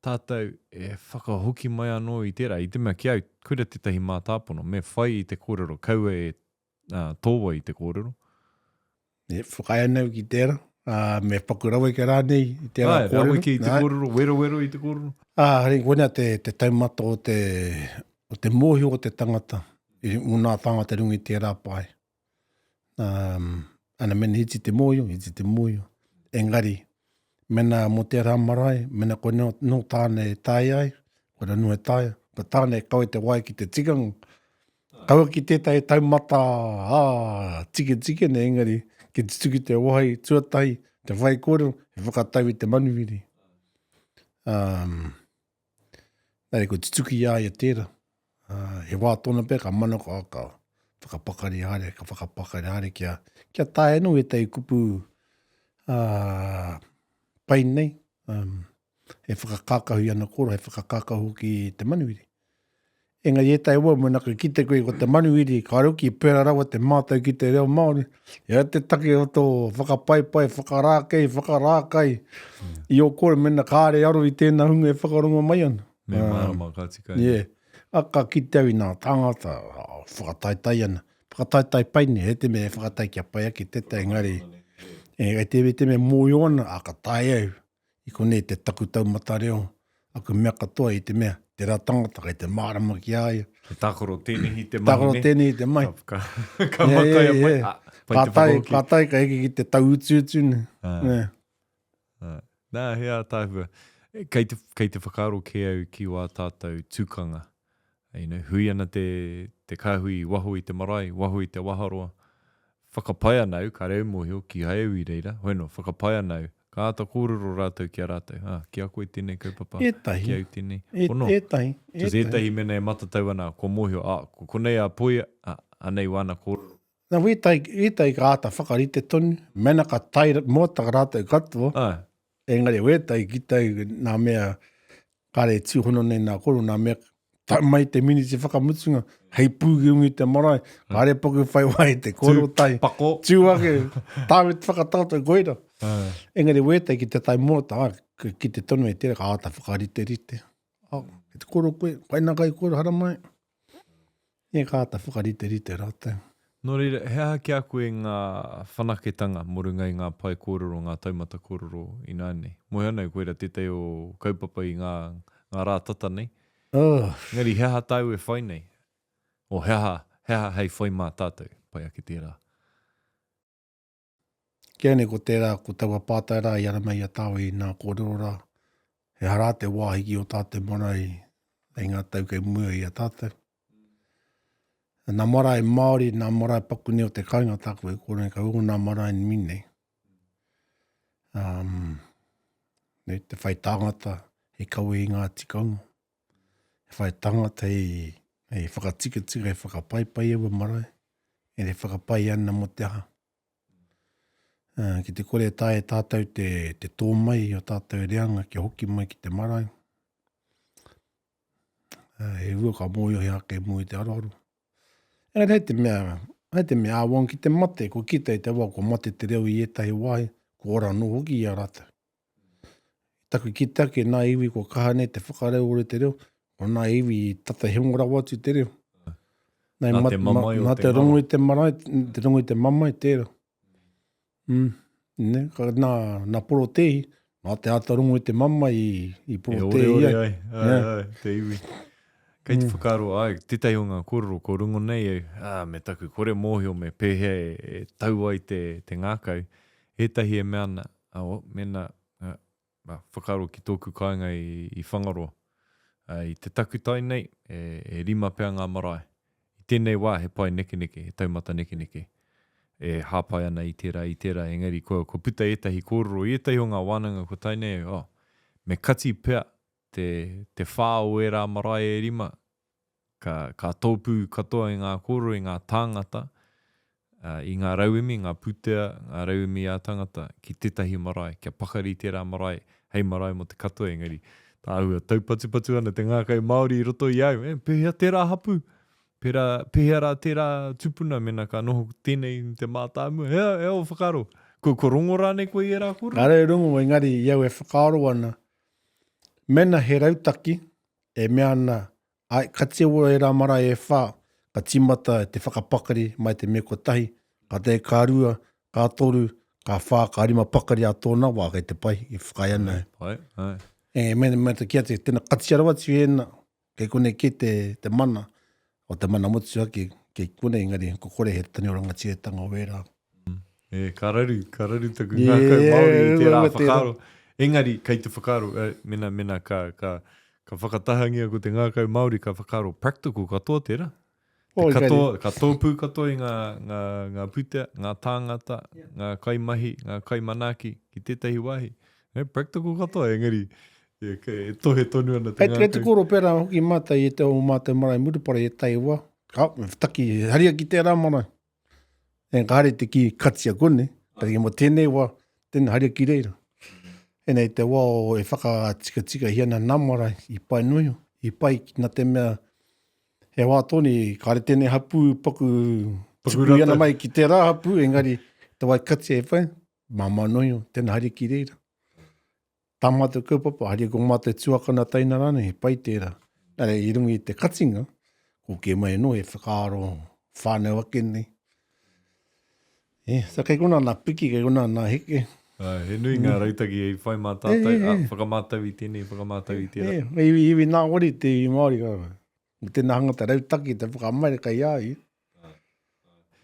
tātou e whakahoki mai anō i tērā? I te mea ki au, koira tētahi mātāpono, me whai i te kōrero, kaua e tōwai i te kōrero. E whakaae ana au ki tērā, ā, me paku raweke rānei i tērā Āe, kōrero. raweke i te kōrero, werowero i te kōrero. Ā, hei, koinā te, te taumata o te, o te mōhio o te tangata, i ūnā tāngata i runga i tērā pae. Um, ana, mena iti te mōhio, iti te mōhio. Engari, mena mō tērā marae, mena koe nō, nō tāna e tae ai, koe anō e taea, ko tāna e kawe te wai ki te tikanga, Kaua ki tētahi taumata, ā, tiketike nei, engari, ki te tuki te wai tuatahi, te whai kōrero, he whakatau i te manuhiri. Um, nā reira, ko tutuki i a ia tērā. Uh, he wā tōna pea, ka manako, oh, ka whakapakari haere, ka whakapakari haere kia, kia taea anō ētahi kupu uh, pai nei, um, he whakakākahu i ana kōrero, he whakakākahu hoki i te manuhiri. Engari ētahi wā, mēnā ka kite koe ko te manuhiri, kāore hoki i pērā rawa te mātau ki te reo Māori, he aha te take o tō whakapaipai, whakarākei, whakarākai i ō kōrero, mēnā kāore e aro i tēnā hunga e whakarongo mai ana. Me mārama ka tika. Yeah. A, ka kite au i nā tāngata, whakataetae ana. Whakataetae pai nei, he te mea e whakatae kia pai ake tētahi, engari, e te mea mōhio ana, a ka taea au. I konei te taku taumata reo, aku mea katoa i te mea, tērā tangata kei te mārama ki a ia. He tākaro tēnehi te mahi, Tākaro tēnehi te mahi. Ka, ka, ka makaia mai, ah, pai te whakahoki. Ka tae, ka heke ki te tauutuutu. Ne. Ah. Ah. Nā, he ātaahua. Kei te, kei te whakaaro kē au ki wā tātou tukanga. You know, hui ana te, te kāhui i waho i te marae, waho i te waharoa. Whakapae ana au, kāre au mōhio, kīhai au i reira, hoi anō, whakapae ana au, ka āta kōrero rātou ki a rātou, ā, ki a koe tēnei kaupapa, Ētahi. ki au tēnei. E, Pono. ētahi, Cause ētahi. ētahi mēnā e matatau ana, kua mōhio, ā, ko konei a Poia, ā, anei wāna kōrero. Nā, wētahi, ētahi ka āta whakarite tonu, mēnā ka tae moata rātou katoa, Āe. engari wētahi ki tau nā mea Kāre e tūhono nei nā koro, nā mea tae mai te miniti whakamutunga, hei pū ki runga i te marae, kāre paku whai wā i te koro tai. Tū, pako. Tū ake, tāwe te whakatakoto koira. Engari wētai ki te tai mōta, ki te tonu e tērā, ka āta whakariterite. Oh, ki te koro koe, koina kai koro haramai. E ka āta whakariterite rātou. Nō reira, he aha ki a koe ngā whanaketanga mō runga i ngā pae kōrero, ngā taumata kōrero ināianei? Moe ana au koirā tētahi o kaupapa i ngā, ngā rā tata nei. Oh. Engari he aha tāu e whai nei? O he aha, he aha hei whai mā tātou? Pai ake tērā. Kia nei ko tērā, ko taua pātai rā i ara mai i a tāua i nā kōrero rā, he aha rā te wāhi ki ō tātou marae hei ngā tau kei mua i a tātou. Nā marae Māori, nā marae paku nei o te kāinga tāku e kōrero nei, ka ū nā marae nui nei. Um, nei te whai tāngata hei kawe i ngā tikanga, he whai tangata hei, hei whakatikatika, hei whakapaipai aua marae, e whakapai ana mō te aha. Ki te kore e taea e tātou te, te tō mai i o tātou reanga kia hoki mai ki te marae, he hua ka mōhio he ake mua i te aroaro. Engari hei te mea, hei te mea āwang ki te mate, kua kite i te wā kua mate te reo i ētahi wāhi, kua ora anō hoki i a rātou. Taku kite ake nā iwi kua kaha nei te whakarauora i te reo, ko nā iwi i tata hemo rawa atu te reo. Nā, nā te mamae o te Nā te rongo i te marae, te rongo i te mamae tērā. Mm, ne, ka, nā, nā porotēhi, nā te āta rongo i te mamae i, i porotēhi ai. E ore ore ai, ai, ai, te iwi. Kei te mm. whakaaro, ai, tētahi o ngā kōrero ko rongo nei au, ā, me taku kore mōhio me pēhea e, e tau ai te, te ngākau, ētahi e mea ana, oh, mēnā, ā, whakaaro ki tōku kāinga i, i Whangaroa. Ā, i te takutai nei, e, e rima pea ngā marae. I tēnei wā, he pae nekeneke, he taumata nekeneke e hāpai ana i tērā, i tērā, engari kua, kua puta ētahi kōrero i ētahi o ngā wānanga kua tae nei, oh, me kati pea te, te whā o ērā marae e rima, ka, ka tōpū katoa i ngā kōrero, i ngā tāngata, ā, i ngā rauemi, ngā pūtea, ngā rauemi ā-tangata ki tētahi marae, kia pakari tērā marae hei marae mō te katoa, engari tāua taupatupatu ana te ngākau Māori i roto i a au, e, pēhea tērā hapū? Pērā, pēhea rā tērā tupuna mēnā ka noho tēnei te mātāmua? Hea, hea ō whakaaro? Kua, kua rongo rānei koe i ērā kōrero? Kāre e rongo, engari i au e whakaaro ana, mēnā he rautaki e mea ana, āe, katia ua ērā marae e whā, ka tīmata te whakapakari mai te mea kotahi, ka tae ka rua, ka toru, ka whā, ka rima pakari a tōna wā, kei te pai, e whakaae ana au. Pai, āe. E, me, me te kī atu, tēnā katia rawa atu ēnā, kei konei kē te, te mana, o te mana motuhake, kei konei, engari, ko kore he tini o rangatiratanga o ērā. E, ka raru, ka raru taku ngākau Māori i tērā whakaaro. Engari, kei te whakaaro, e, mena, mena ka, ka, ka whakatahangia ko te ngākau Māori, ka whakaaro practical katoa tērā. Te katoa, ka tōpū katoa i ngā, ngā, ngā pūtea, ngā tāngata, ngā kaimahi, ngā kaimanaaki ki tētahi wāhi. E, practical katoa, engari, e, e tohe tonu ana te ngākau. Kei te koro pērā hoki mātou i te o mātou marae Murupara i ētahi wā. Ka, taki, haria ki tērā marae. E kāre te ki katia kone, ka ki mo tēnei wā, tēnei haere ki reira. Enei te wā o e whakatikatikahia ana nā marae i pai noa iho, i pai nā te mea he wā toni kāre tēnei hapū paku tuku i ana mai ki tērā hapū, engari te wā i katia e whai, māmā noa iho, tēnā haere ki reira. Tā mātou kaupapa, haere ko mātou tuakana taina rānei, he pai tērā. Nā reira, i runga i te katinga, ko kē mai anō he whakaaro whānau ake nei. E, so kei konā nā piki, kei konā nā heke. Āe, he nui ngā rautaki hei whai mā tātou, ā, whakamātau i tēnei, whakamātau i tērā. E, e, iwi, iwi nā wari te iwi Māori, ka, mo tēnā hanga te rautaki, te whakamaere kei a ia.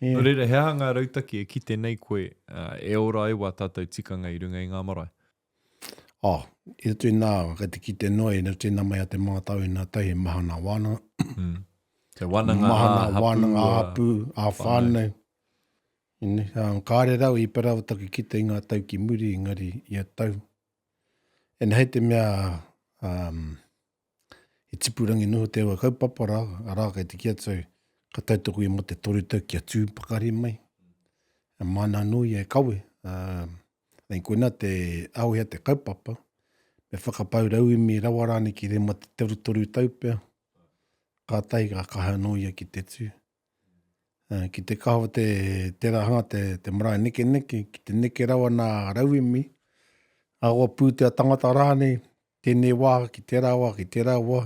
Nō reira, he aha ngā rautaki e kite nei koe e ora ai wā tātou tikanga i runga i ngā marae? Oh, i roto i nā, kei te kite noa, i roto i nā mai a te mātau i nā tau, he maha nā wānanga. Mm. Te wānanga maha nā wānanga ā hapū, ā whānau. Ine, kāre rau i pera o taku kite i ngā tau ki muri, engari ia tau. Ene hei te mea, um, He tipurangi noho te awa kaupapa rā, arā kei te kī atu au, ka tautoko ia mō te toru tau kia tū pakari mai. A māna anō ia e kawe. Uh, nei koina te aohea te kaupapa, me whakapau rauemi rawa rānei ki rema te torutoru tau pea. Kātahi ka kaha anō ia ki te tū. Uh, ki te kaha o te, tērā hanga te, te marae nekeneke, ki te neke rawa nā rauemi, ahakoa pūtea tangata rānei, Tēnei wā, ki tērā wā, ki tērā wā,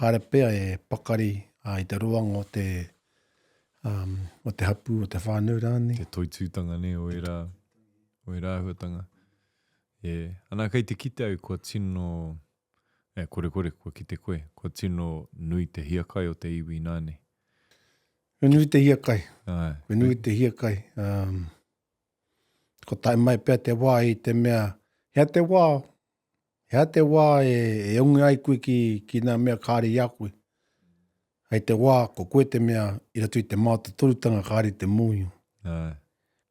kāre pea e pakari i te roanga o te, um, o te hapū, o te whānau rānei. Te toitūtanga nei o ērā, o ērā āhuatanga. Yeah. Ana, kei te kite au kua tino, e, korekore kua kite koe, kua tino nui te hiakai o te iwi ināianei. Kua nui te hiakai. Ai. Kua nui te hiakai. Um, ko tae mai pea te wā i te mea, hea te wā, He aha te wā e, e onge ai koe ki, ki nā mea kāre i a koe? Hei te wā, ko koe te mea i roto i te mātotorutanga kāre i te mōhio. Āe.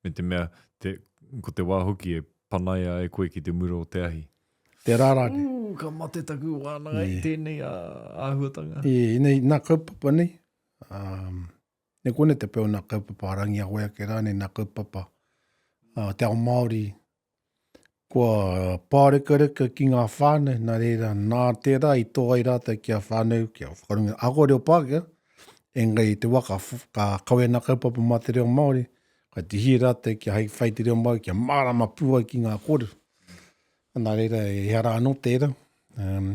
Me te mea, te, ko te wā hoki e panaia ai koe ki te mura o te ahi. Te rā rānei. Ū, ka mate taku wānanga i tēnei āhuatanga. I, nei, nā kaupapa nei, um, nei kone te peo nā kaupapa a Rangiawe ake rānei, nā kaupapa uh, te ao Māori, Kua pārekareka ki ngā whānau, nā reira, nā tērā i tō ai rātou ki a whānau, ki a whakarunga, ahakoa reo Pākehā, engari i te wā ka, ka kawe nā kaupapa mā te reo Māori, ka tihī rātou kia hei whai te reo Māori, kia mārama pū ai ki ngā kōrero. Nā reira, e ara anō tērā. Um,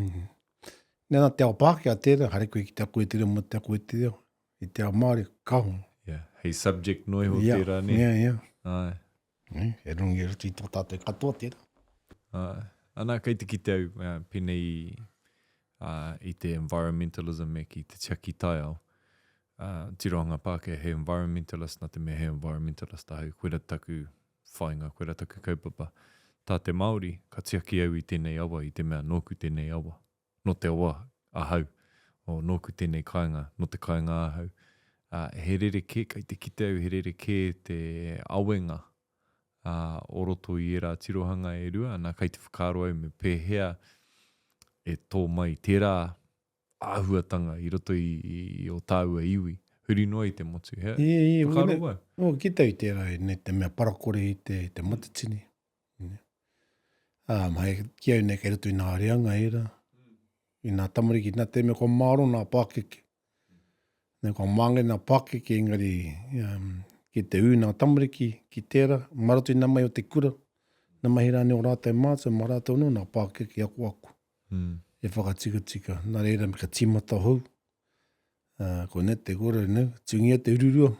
nē, nā te ao Pākehā tērā, haere koe ki te ako i te reo mō te ako i te reo. I te ao Māori, kaho. Yeah, hei subject noa iho yeah, tērā, nē? Yeah, yeah. Ai. Ne, e rongi e roto i tō tātou katoa tērā. Ai. Ana, kei te kite au, uh, pēnei uh, i te environmentalism me ki te tiaki taiao. Uh, tirohanga Pākehā he environmentalist, nā te mea he environmentalist ahau, koira taku whāinga, koira taku kaupapa. Tā te Māori, ka tiaki au i tēnei awa i te mea nōku tēnei awa. Nō te awa ahau, o nōku tēnei kāinga, nō te kāinga ahau. Ā, he rerekē, kei te kite au he rerekē te awenga, ā, o roto i ērā tirohanga e rua, nā, kei te whakaaro au me pēhea e tō mai tērā āhuatanga i roto i, i ō tāua iwi, huri noa i te motu. He I, i, whakaaro wau. O, ki tau i tērā, nei te mea parakore i te, te matatini. Um, hei, ki au nei kei roto i nā reanga ērā, i nā tamariki, nā te mea kua māro nā pākeke. Nei kua māngai nā pākeke, engari um, ki te ū nā tamariki, ki tērā, mā roto i nā mai o te kura, nā mahi rānei o rātou mātua, mā rātou anō nā pākeke ako ako. Mm. E whakatikatika. Nā reira, me ka tīmata hou. Uh, ko ne te kore, ne, tūngia te ururua.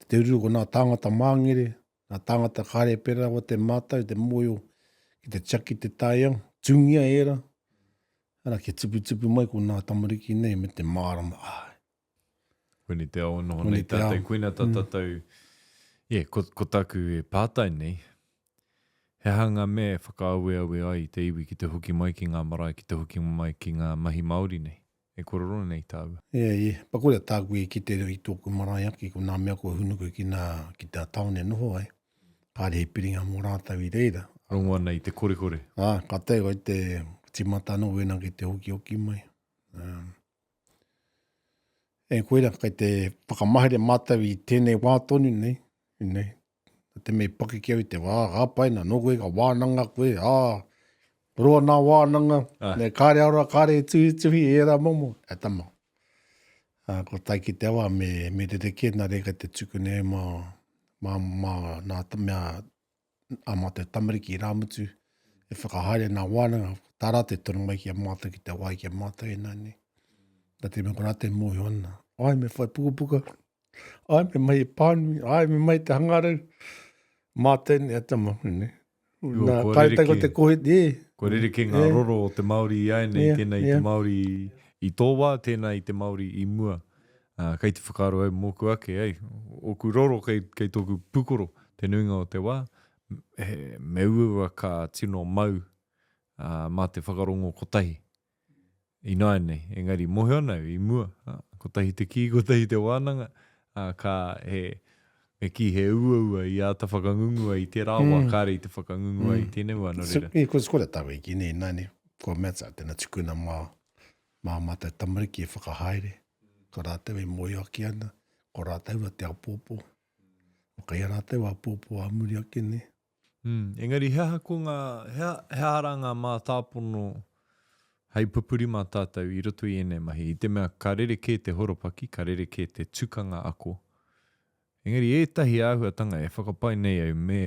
Te ururua ko nā tāngata māngere, nā tāngata kāre pērā rawa te mātau, te mōhio ki te tiaki te taiao, tūngia ērā, ara kia tuputupu mai ko nā tamariki nei me te mārama, āe. Koinei te ao e noho nei tātou, koina tā tātou, yeah, ko, ko tāku e pātai nei, he aha ngā mea e whakaaweawe ai i te iwi ki te hoki mai ki ngā marae, ki te hoki mai ki ngā mahi Māori nei? E korero nei tāua. E, e, pa korea tāku e kite i tōku marae ake, ko nā mea kua hunuku ki nā, ki tā taone noho ai. Kāre he piringa mō rātou i reira. Rongo ana i te korekore. Ā, ka tae koe te tīmata anō wēnā ki te hokihoki mai. Um, e koira, kei te whakamahere mātou i tēnei wā tonu nei, nei, Nā te mea i pakeke au i te wā, ka pai, nā, nō koe ka wānanga koe, ā, roa nā wānanga, ah. ne, kāre ara, kāre e tuhituhi e ērā momo, e tama. Ā, ko tae ki te awa, me, me rerekē nā reira te tuku nei mā, mā, mā, nā te mea, a mātou tamariki i Rāmutu, e whakahaere nā wānanga, tā rātou tono mai ki a mātou, ki te wā ki a mātou e nā nei. Nā te mea ko rātou e mōhio ana, ai me whai pukapuka, Ai, me mahi pānui, ai, me mahi te hangarau. Mā tēnei a tama, ne. Nā, kua kāre ko rerekē. te kohi, e. Kua rerekē ngā E. roro o te Māori i āianei, Ia, tēnā i ia. te Māori i tō wā, tēnā i te Māori i mua. Ā, kei te whakaaro au mōku ake, ei, ōku roro kei, kei tōku pūkoro te nuinga o te wā, he, me uaua ka tino mau, ā, mā te whakarongo kotahi. Ināianei, engari mōhio ana au i mua, ā, kotahi te kī, kotahi te wānanga, ā, ka, he, me kī he uaua i āta whakangungua i tērā wā, kāre i te whakangungua i tēnei wā, nō reira. E, ko kore tāua i kī nei, ināianei, kua meatia tēnā tukuna mā, mā mātou tamariki e whakahaere, ko rātou e mōhio ake ana, ko rātou a te āpōpō, kei a rātou āpōpō ā muri ake nei. Mm, engari he aha ko ngā, he, he aha rā ngā mātāpono hei pupuri mā tātou i roto i ēnei mahi, i te mea ka rerekē te horopaki, ka rerekē te tukanga ako, engari ētahi āhuatanga e whakapae nei au me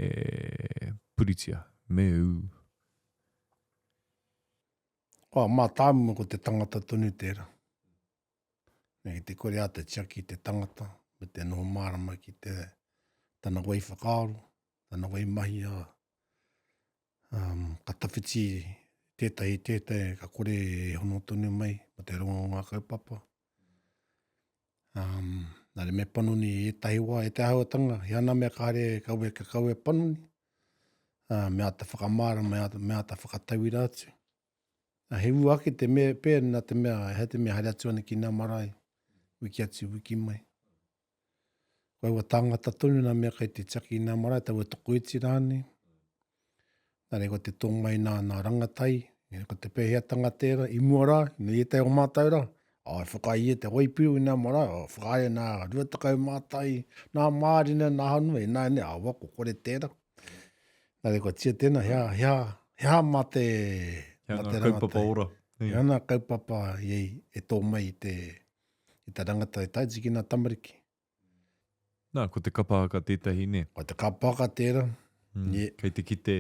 puritia, me ū. Kua mātāmua ko te tangata tonu tērā. Nei ki te kore āta tiaki i te tangata me te noho mārama ki te tana wai whakaaro, tana wai mahi a, um, ka tawhiti tētahi tētahi, ka kore e hono tonu mai ma te rongo o ngā kaupapa. Um, nā re me panoni i ētahi wā, e te āhuatanga, he ana mea kāre kawe, ka kawe panoni, uh, me āta whakamārama, me āta, me āta whakatauira atu. Uh, he ua ake te mea, pēr nā te mea, he te mea haere atu ana ki nā marae, wiki atu, wiki mai. Ko aua tāngata tonu nā mea kei te tiaki i nā marae, taua tokoiti rānei. Nā reira, ko te tō mai nā, nā rangatai, ko te pēheatanga tērā, i mua rā, i ētahi o mātou rā, ā, e whakaae te waipiro i nā marae, ā, whakaae nā 20 mātai, nā mārena, nā hanua, ināianei, ā, wā, ko kore tērā. Nā reira, kua tia tēnā, he aha, he aha, he aha mā te, He mā aha te ngā kaupapa rangatai. ora. He aha ngā kaupapa i, e tō mai i te, i te rangata e tae ki ngā tamariki. Nā, ko te kapa haka tētahi, nē? Ko te kapa haka tērā. Mm, Yeah. Kei te kite,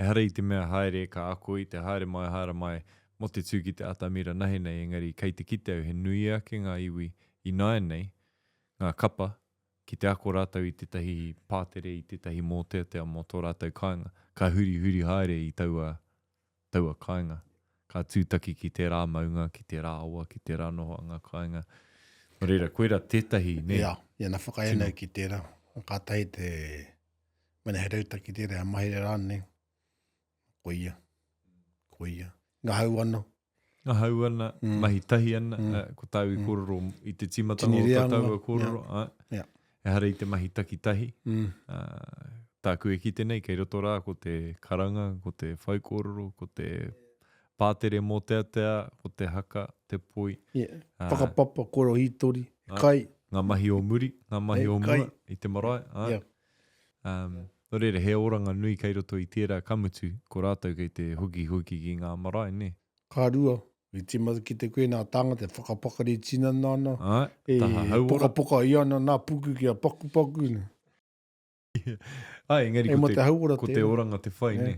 Ehara i te mea haere ka ako i te haere mai haere mai mō te tū ki te atamira nahe nei engari kei te kite au he nui ake ngā iwi ināianei, ngā kapa, ki te ako rātou i tētahi pātere, i tētahi mōteatea mō tō rātou kāinga, ka hurihuri haere i taua, taua kāinga. Ka tūtaki ki tērā maunga, ki tērā awa, ki tērā nohoanga kāinga. Nō reira, koirā tētahi, nē? Ia, ia na whakaea nei ki tērā. Kātahi te, mena he rautaki tērā, he mahere rānei. Ko ia. Ko ia. Ngahau ana. Ngahau ana, mm. mahi tahi ana, mm. uh, ko tāu i mm. kōrero i te tīmatanga o tā tāua kōrero. Yeah. Yeah. Ehara i te mahi takitahi. Mm. Uh, tāku e kite nei, kei roto rā ko te karanga, ko te whaikōrero, ko te pātere mōteatea, ko te haka, te poi. Yeah. Uh, Whakapapa, koro hītori, kai. Ngā mahi o muri, ngā mahi o mua i te marae. Uh. Yeah. Um, nō reira, he oranga nui kei roto i tērā, ka mutu, ko rātou kei te hokihoki ki ngā marae, nē? Ka rua, i tīmata ki te koe nā tāngata e whakapakari tinana ana, Āe, e taha hauora. pokapoka i ana nā puku kia pakupaku. Nē. Āe, engari ko te, te, hauora ko te oranga te whai, nē.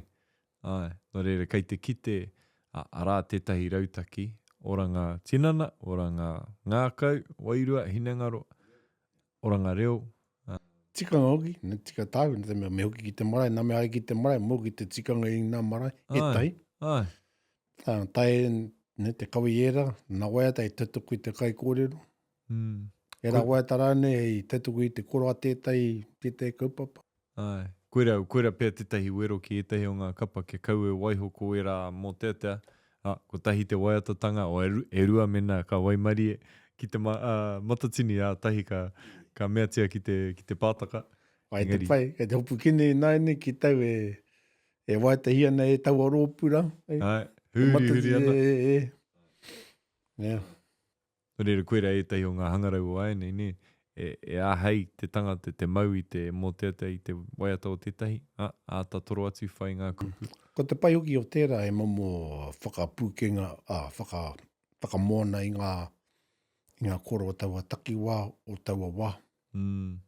Āe, nō reira, kei te kite, a, arā tētahi rautaki, oranga tinana, oranga ngākau, wairua, hinengaro, oranga reo, Tikanga hoki, ne tika tāu, ne te mea me hoki ki te marae, nā me haere ki te marae, mō ki te tikanga i ngā marae, ētahi. Āe. Tā, tae, ne, te kawe i ērā, nā waiata i tautoko i te kaikōrero. Mm. Ērā waiata rānei i tautoko i te koro a tētahi, tētahi kaupapa. Āe. Koira, koira pea tētahi wero ki ētahi o ngā kapa kia kaua e waiho ko ērā mōteatea, ā, kotahi te waiatatanga, o, e, e rua mēnā ka waimarie ki te ma, ā, matatini, ā, tahi ka, ka meatia ki te, ki te pātaka. Pai te pai, kei te hopu kene ināianei ki tau e, e waetahia ana e taua rōpū rā. Āe, hurihuri ana. E, e, e. Yeah. Nō reira, koirā ētahi o ngā hangarau o āianei, nē, e, e āhei te tangata te mau i te mōteatea, i te waiata o tētahi, ā, āta toro atu, whai ngā kupu. Ko te pai hoki o tērā he momo whakapūkenga, ā, whaka, whakamoana i ngā, i ngā koro o taua takiwā, o taua wā. Mm.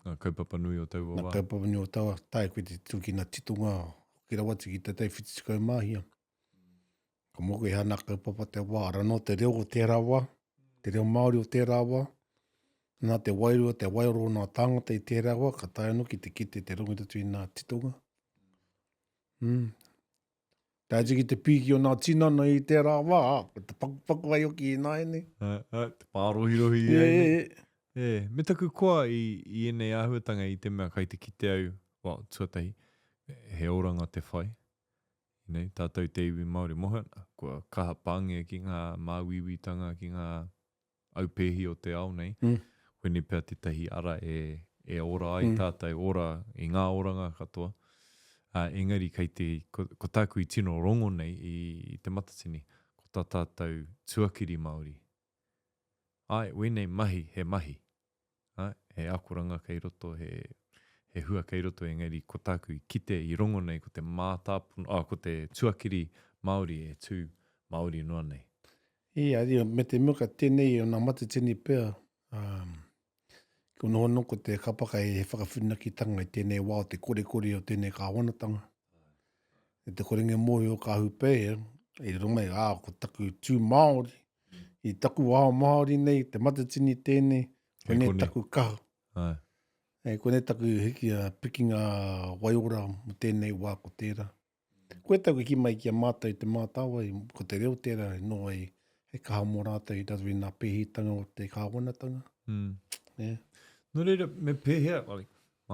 Ngā kaupapa nui o taua wā. Ngā kaupapa nui o taua, tae koe te tū ki ngā titonga, hoki rawa atu ki te tai 74. Ka moko i hana kaupapa te wā, ara nō te reo o tērā wā, te reo Māori o tērā wā, nā te wairua, te waioro o nā tāngata i tērā wā, ka taea anō ki te kite te rongo atu i nā titonga. Mm. Tae atu ki te pīki o nā tinana i tērā wā, ko te pakupaku ai hoki i nāianei. Uh, uh, te pārohirohi i ēnei. E, me taku koa i, i ēnei āhuatanga i te mea kai te kite au, well, tuatahi, he oranga te whai, Nei, tātou te iwi Māori mohe ana, kua kaha pāngia ki ngā māuiuitanga, ki ngā aupēhi o te ao nei, mm. koinei pea tētahi ara e, e ora ai mm. tātou, ora i ngā oranga katoa. Uh, engari kei te, ko, ko tāku i tino rongo nei i, i te matatini, ko tā tātou tuakiri Māori. Ai, wēnei mahi, he mahi. Āe, he akoranga kei roto, he, he hua kei roto, engari ko tāku i kite, i rongo nei, ko te mātāpono, ā, ko te tuakiri Māori e tū Māori noa nei. Ia, ia, me te mea ka tēnei o nā matatini pea, um, ko noho anō ko te kapaka he whakawhirinakitanga i tēnei wā o te korekore o tēnei kāwanatanga. E te korenge mōhio ka ahu pēhea, i riro mai, ā, ko taku tū Māori, I taku ao Māori nei, te matatini tēnei, koinei taku kaha. Ai. E, koinei taku hiki, uh, pikinga waiora mo tēnei wā ko tērā. Koe taku ki mai ki a mātou i te mātāwai, ko te reo tērā e noa i he kaha mō rātou i raro i ngā pēhitanga o te kāwanatanga. Mm. Yeah. Nō reira, me pēhea,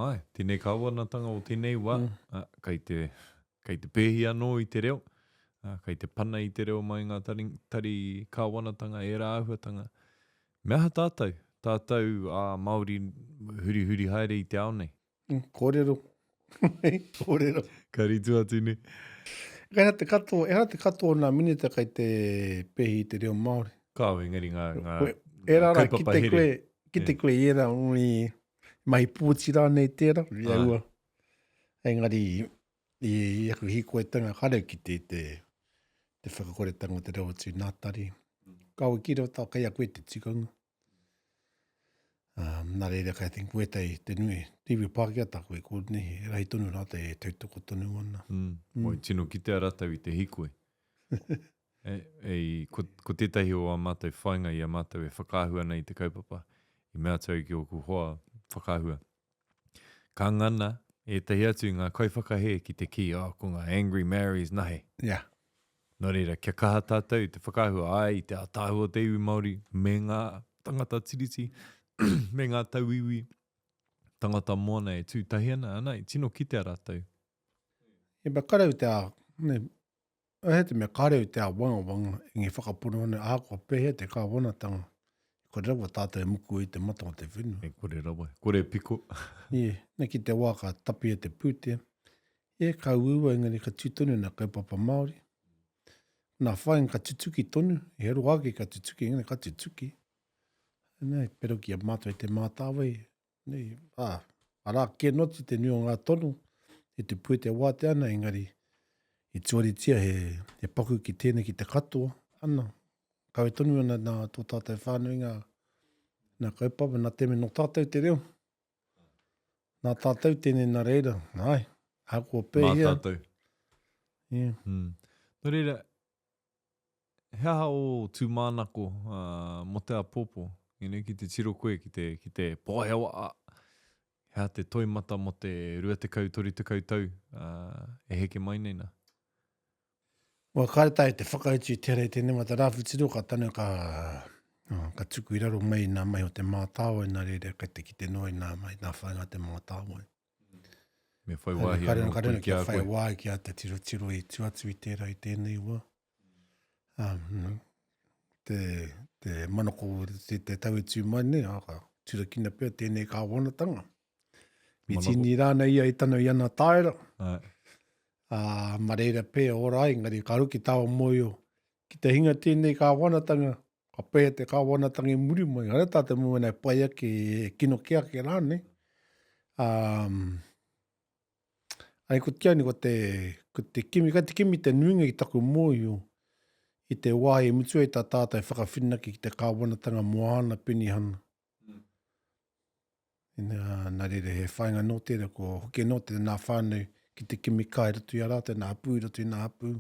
ai, tēnei kāwanatanga o tēnei wā, mm. a, kei te Kei te pēhi anō i te reo, ā, kei te pana i te reo mai ngā tari, tari kāwanatanga, ērā āhuatanga. Me aha tātou, tātou ā Māori hurihuri haere i te ao nei? Kōrero. Kōrero. Ka ritu atu nei. Ehara te katoa, ehara te katoa o nā minita kei te pēhi i te reo Māori. Kāo, engari ngā, ngā, ngā kaupapa here. Koe, kite koe i ērā, i mahi pōti rānei tērā, i aua. Engari, i aku hīkoitanga kare ki te, te, te whakakoretanga o te reo atu nā tari. Kawe ki reo tā, kei a koe te tikanga. Um, nā reira, kai think wētai te nui, te iwi Pākehā tāku e kōrero nei, e rahi tonu rātou e tautoko tonu ana. Mm. Mm. Oi, tino kitea rātou i te hīkoi. e, e, ko, ko tētahi o ā mātou whāinga i a mātou e whakaahua ana i te kaupapa, i mea atu au ki ōku hoa whakaahua. Ka ngana ētahi atu i ngā kaiwhakahē ki te kī, oh, ko ngā Angry Maoris nahe. Yeah. Nō reira, kia kaha tātou i te whakaahua, āe, i te ātaahua o te iwi Māori me ngā tangata tiriti, me ngā tauiwi tangata moana e tū tahi ana, ana, i tino kitea rātou. Yeah, but karau te a, ne, He te mea kāre au te āwangawanga i ngē whakapono ana ahakoa pēhea te kāwanatanga, e kore rawa tātou e muku ai te mata o te whenua. E kore rawa, e kore e piko. Ie, na ki te wā ka tapia te pūtea, ie, ka uaua engari ka tū tonu nā kaupapa Māori. Nā whāinga ka tutuki tonu, he roa ake ka tutuki engari ka tutuki. Nē, pero ki a mātou e Te Mātāwai, Nei, ā, arā kē noa atu te nui o ngā tono e te pūtea wātea ana, engari i tuaritia he, he paku ki tēnei ki te katoa, ana, kawe tonu ana nā tō tātou whānau i ngā, nā kaupapa, nā te mea nō tātou te reo. Nā tātou tēnei nā reira, āe, ahakoa pēhea. Mā tātou. Yeah. Mm. Nō reira, He aha ō tūmānako mō te āpōpō? You know, ki te tiro koe ki te, ki te pohewa, he aha te toimata mō te 20, 30 tau e heke mai nei nā? Well, kāre taea te whakautu i tērā i tēnei wā te rāwhiti roa ka tanu ka, ka tuku i raro mai i nā mahi o Te Mātāwai, nā reira kei te kite noa i nā mahi, nā whāinga Te Mātāwai. Me whai wāhi anō koe ki a koe. Whai wāhi ki a te tirotiro i tu atu i tērā i tēnei wā. Um, te, te manako te, te tau e tū mai nei, ā, ka turakina pea tēnei kāwanatanga. Mi tīni rāna ia i tana i ana taera. Ai. Ā, ma reira pea ora ai, engari ka ruki tāua mōio ki te hinga tēnei kāwanatanga, Ka pēhea te kāwanatanga i muri mai? Haere tātou mō mēnā e pai ake, e kino kē ake rānei. Um, ai, ko te ko te, ko te kimi, kai te kimi te nuinga i taku mōhio i te wāhi e mutu ai tā tātou e whakawhinaki ki te kāwanatanga mō āna penihana. Nā, nā reira he whāinga nō tērā, ko hoki anō te nā whānau ki te kimi kai roto i a rātou, nā hapū i roto i nā hapū,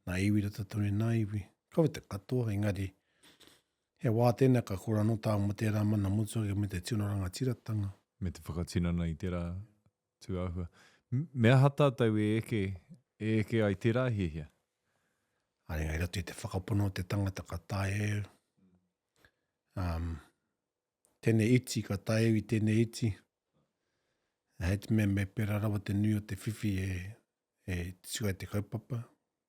nā iwi i roto tonu i nā iwi. Kaua te katoa, engari he wā tēnā ka kore anō tā mō tērā mana motuhake me te tino rangatiratanga. Me te whakatinana i tērā tūāhua. Me aha tātou e eke, e eke ai tērā hiahia? Āe, i roto i te whakapono o te tangata ka taea e au. Um, tēnei iti, ka tae au i tēnei iti. Hei te mea me pērā rawa te nui o te whiwhi e, e tutuki ai te kaupapa,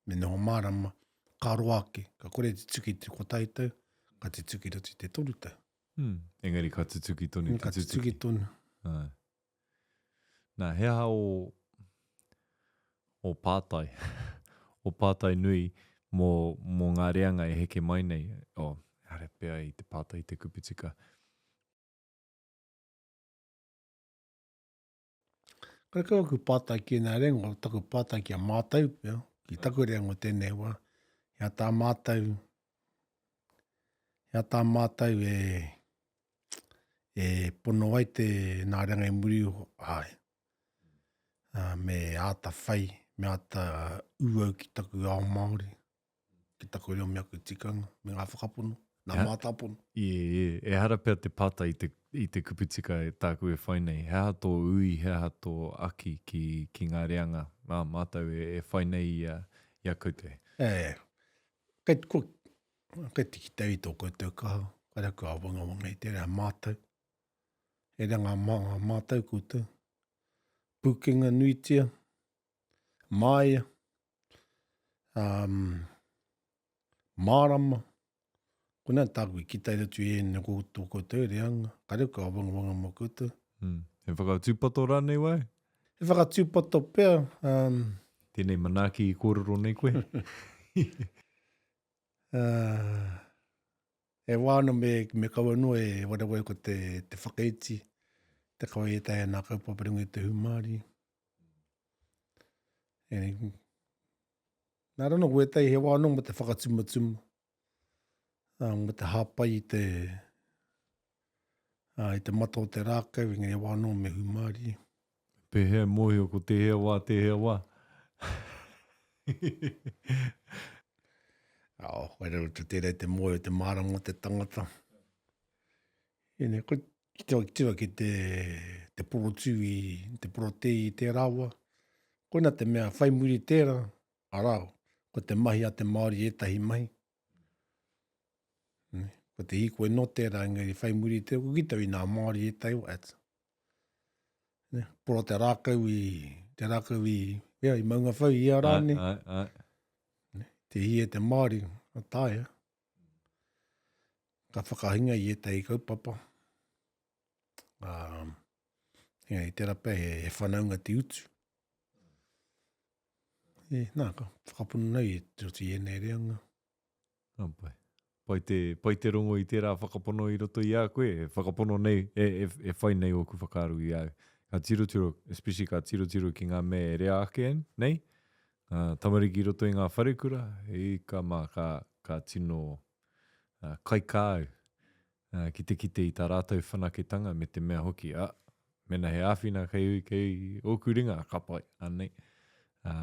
me noho mārama, ka roa ake, ka kore tutuki te kotahi tau, ka tutuki roto i te toru tau. Hmm. Engari ka tutuki tonu te tutuki. Ka tutuki tonu. Ai. Nā, he aha ō, ō pātai, ō pātai nui mō, mō ngā reanga e heke mai nei? Oh, ehara pea i te pātai i te kupu tika. Karekau aku pātai ki ēnā reanga, ko taku pātai ki a mātou pea, ki taku reanga o tēnei wā, he aha tā mātou, he aha tā mātou e, e pono ai te nā reanga i muri iho, āe. Uh, me āta whai, me āta uau ki taku ao Māori, ki taku reo me aku tikanga, me ngā whakapono, ngā mātāpono. Ie, ie, ehara pea te pātai i te, i te kupu tika e tāku e whai nei. He aha tō ui, he aha tō aki ki, ki ngā reanga, ā, mātou e, e whai nei i a, i a koutou? E, kei, ko, Kei te kite au i tō koutou kaha, kāre aku āwangawanga i tērā mātau. He ranga mā ngā mātau koutou. Pūkenga nuitia, māia, um, mārama. Konā tāku i kite atu i ēnei ko tō koutou reanga, kāre aku āwangawanga mō koutou. Mm. He whakatūpato rānei wai? He whakatūpato pea. Um, Tēnei manaaki i kōrero nei koe. E wā ana me, me kaua noa e wareware ko te, te whakaiti, te kawe i ētahi nā kaupapa runga i te hūmārie. E, nā rano ko ētahi he wā anō mo te whakatumatuma, ā, mo te hāpai i te, Ā, i te mata o te rākau, engari he wā anō me hūmārie. Pēhea e mōhio ko tēhea wā, tēhea wā? Ā, whai raro tu tērā i te mōhio, te mārama o te tangata. Ine, ko ki te tira ki te, te porotū i, te porotē i tērā wā. Koina te mea whai muri tērā, arā, ko te mahi a te Māori ētahi mahi. Ko te hīkoi nō tērā, engari whai muri te, ko ki tau i nā Māori e tau, at. Ne, poro te rākau i, te rākau i, ia, i Maungawhau i ia rā, ne. Ai, ai, ai. Te hī e te Māori, a taea. Ka whakahinga i ētahi kaupapa. Um, engari, tērā pea he, he whanaunga te utu. E, nā, ka whakapono nei e te oti i ēnei reanga. Ka pai. Pai te, pai te rongo i tērā whakapono i roto i a koe, e whakapono nei, e, e, e whai nei ōku whakaaro i a au. Ka tirotiro, especially ka tirotiro ki ngā mea e rea ake nei, ngā tamariki i roto i ngā wharekura, ika mā, ka, ka tino uh, kaikā au ki te kite i tā rātou whanaketanga me te mea hoki, ā, mēnā he āwhina kei, kei ōku ringa, ka pai, anei. Ā,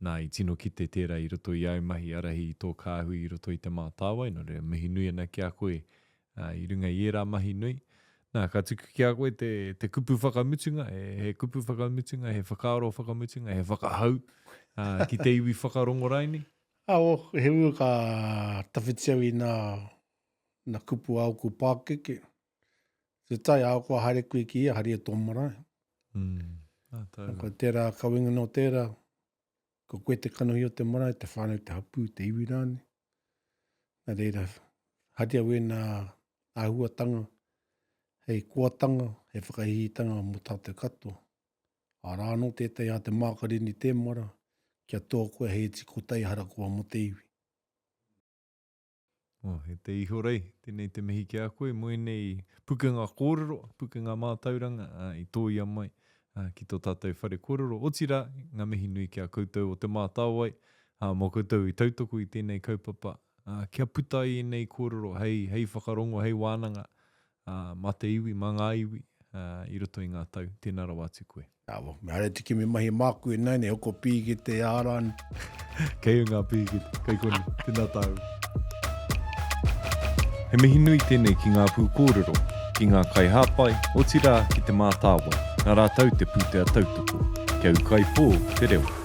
nā, i tino kite tērā i roto i āu mahi ārahi i tō kāhui i roto i Te Mātāwai, nō reira, mihi nui ana ki a koe, ā, i runga i ērā mahi nui. Nā, ka tuku ki a koe te, te kupu whakamutunga, he, he kupu whakamutunga, he whakaaro whakamutunga, he whakahau, ā, ki te iwi whakarongo raini. Ā, oh, he ua ka tawhiti au i nā Na kupu a oku pakeke. Te tae a kua haere koe ki ia, haria tō marae. Mm. Ah, tau. Ko tērā kawenga nō tērā, ko koe te kanohi o te marae, te whānau, te hapū, te iwi rānei. Nā reira, haria wēnā āhuatanga hei koatanga, hei whakahihitanga mō tātou katoa. Arā anō tētahi a Te Mākarini Tēmara, kia toa koe hei iti kotahi harakoa mō te iwi. Oh, e te ihorei, tēnei te mihi ki a koe, mo ēnei pukenga kōrero, pukenga mātauranga ā, i tōia mai ā, ki tō tātou whare kōrero. Otirā, ngā mihi nui ki a koutou o Te Mātāwai, ā, mō koutou i tautoko i tēnei kaupapa, ā, kia puta ai ēnei kōrero hei, hei whakarongo, hei wānanga, ā, mā te iwi, mā ngā iwi, ā, i roto i ngā tau. Tēnā rawa atu koe. Awa, me haere atu ki me mahi māku ināianei, hoko pīkete ārani. Kei ngā pīkete, kei konei, tēnā tāua. He mihi nui tēnei ki ngā pūkōrero, ki ngā kaihāpai, otirā ki Te Mātāwai, nā rātou te pūtea tautoko. Kia ūkaipō te reo.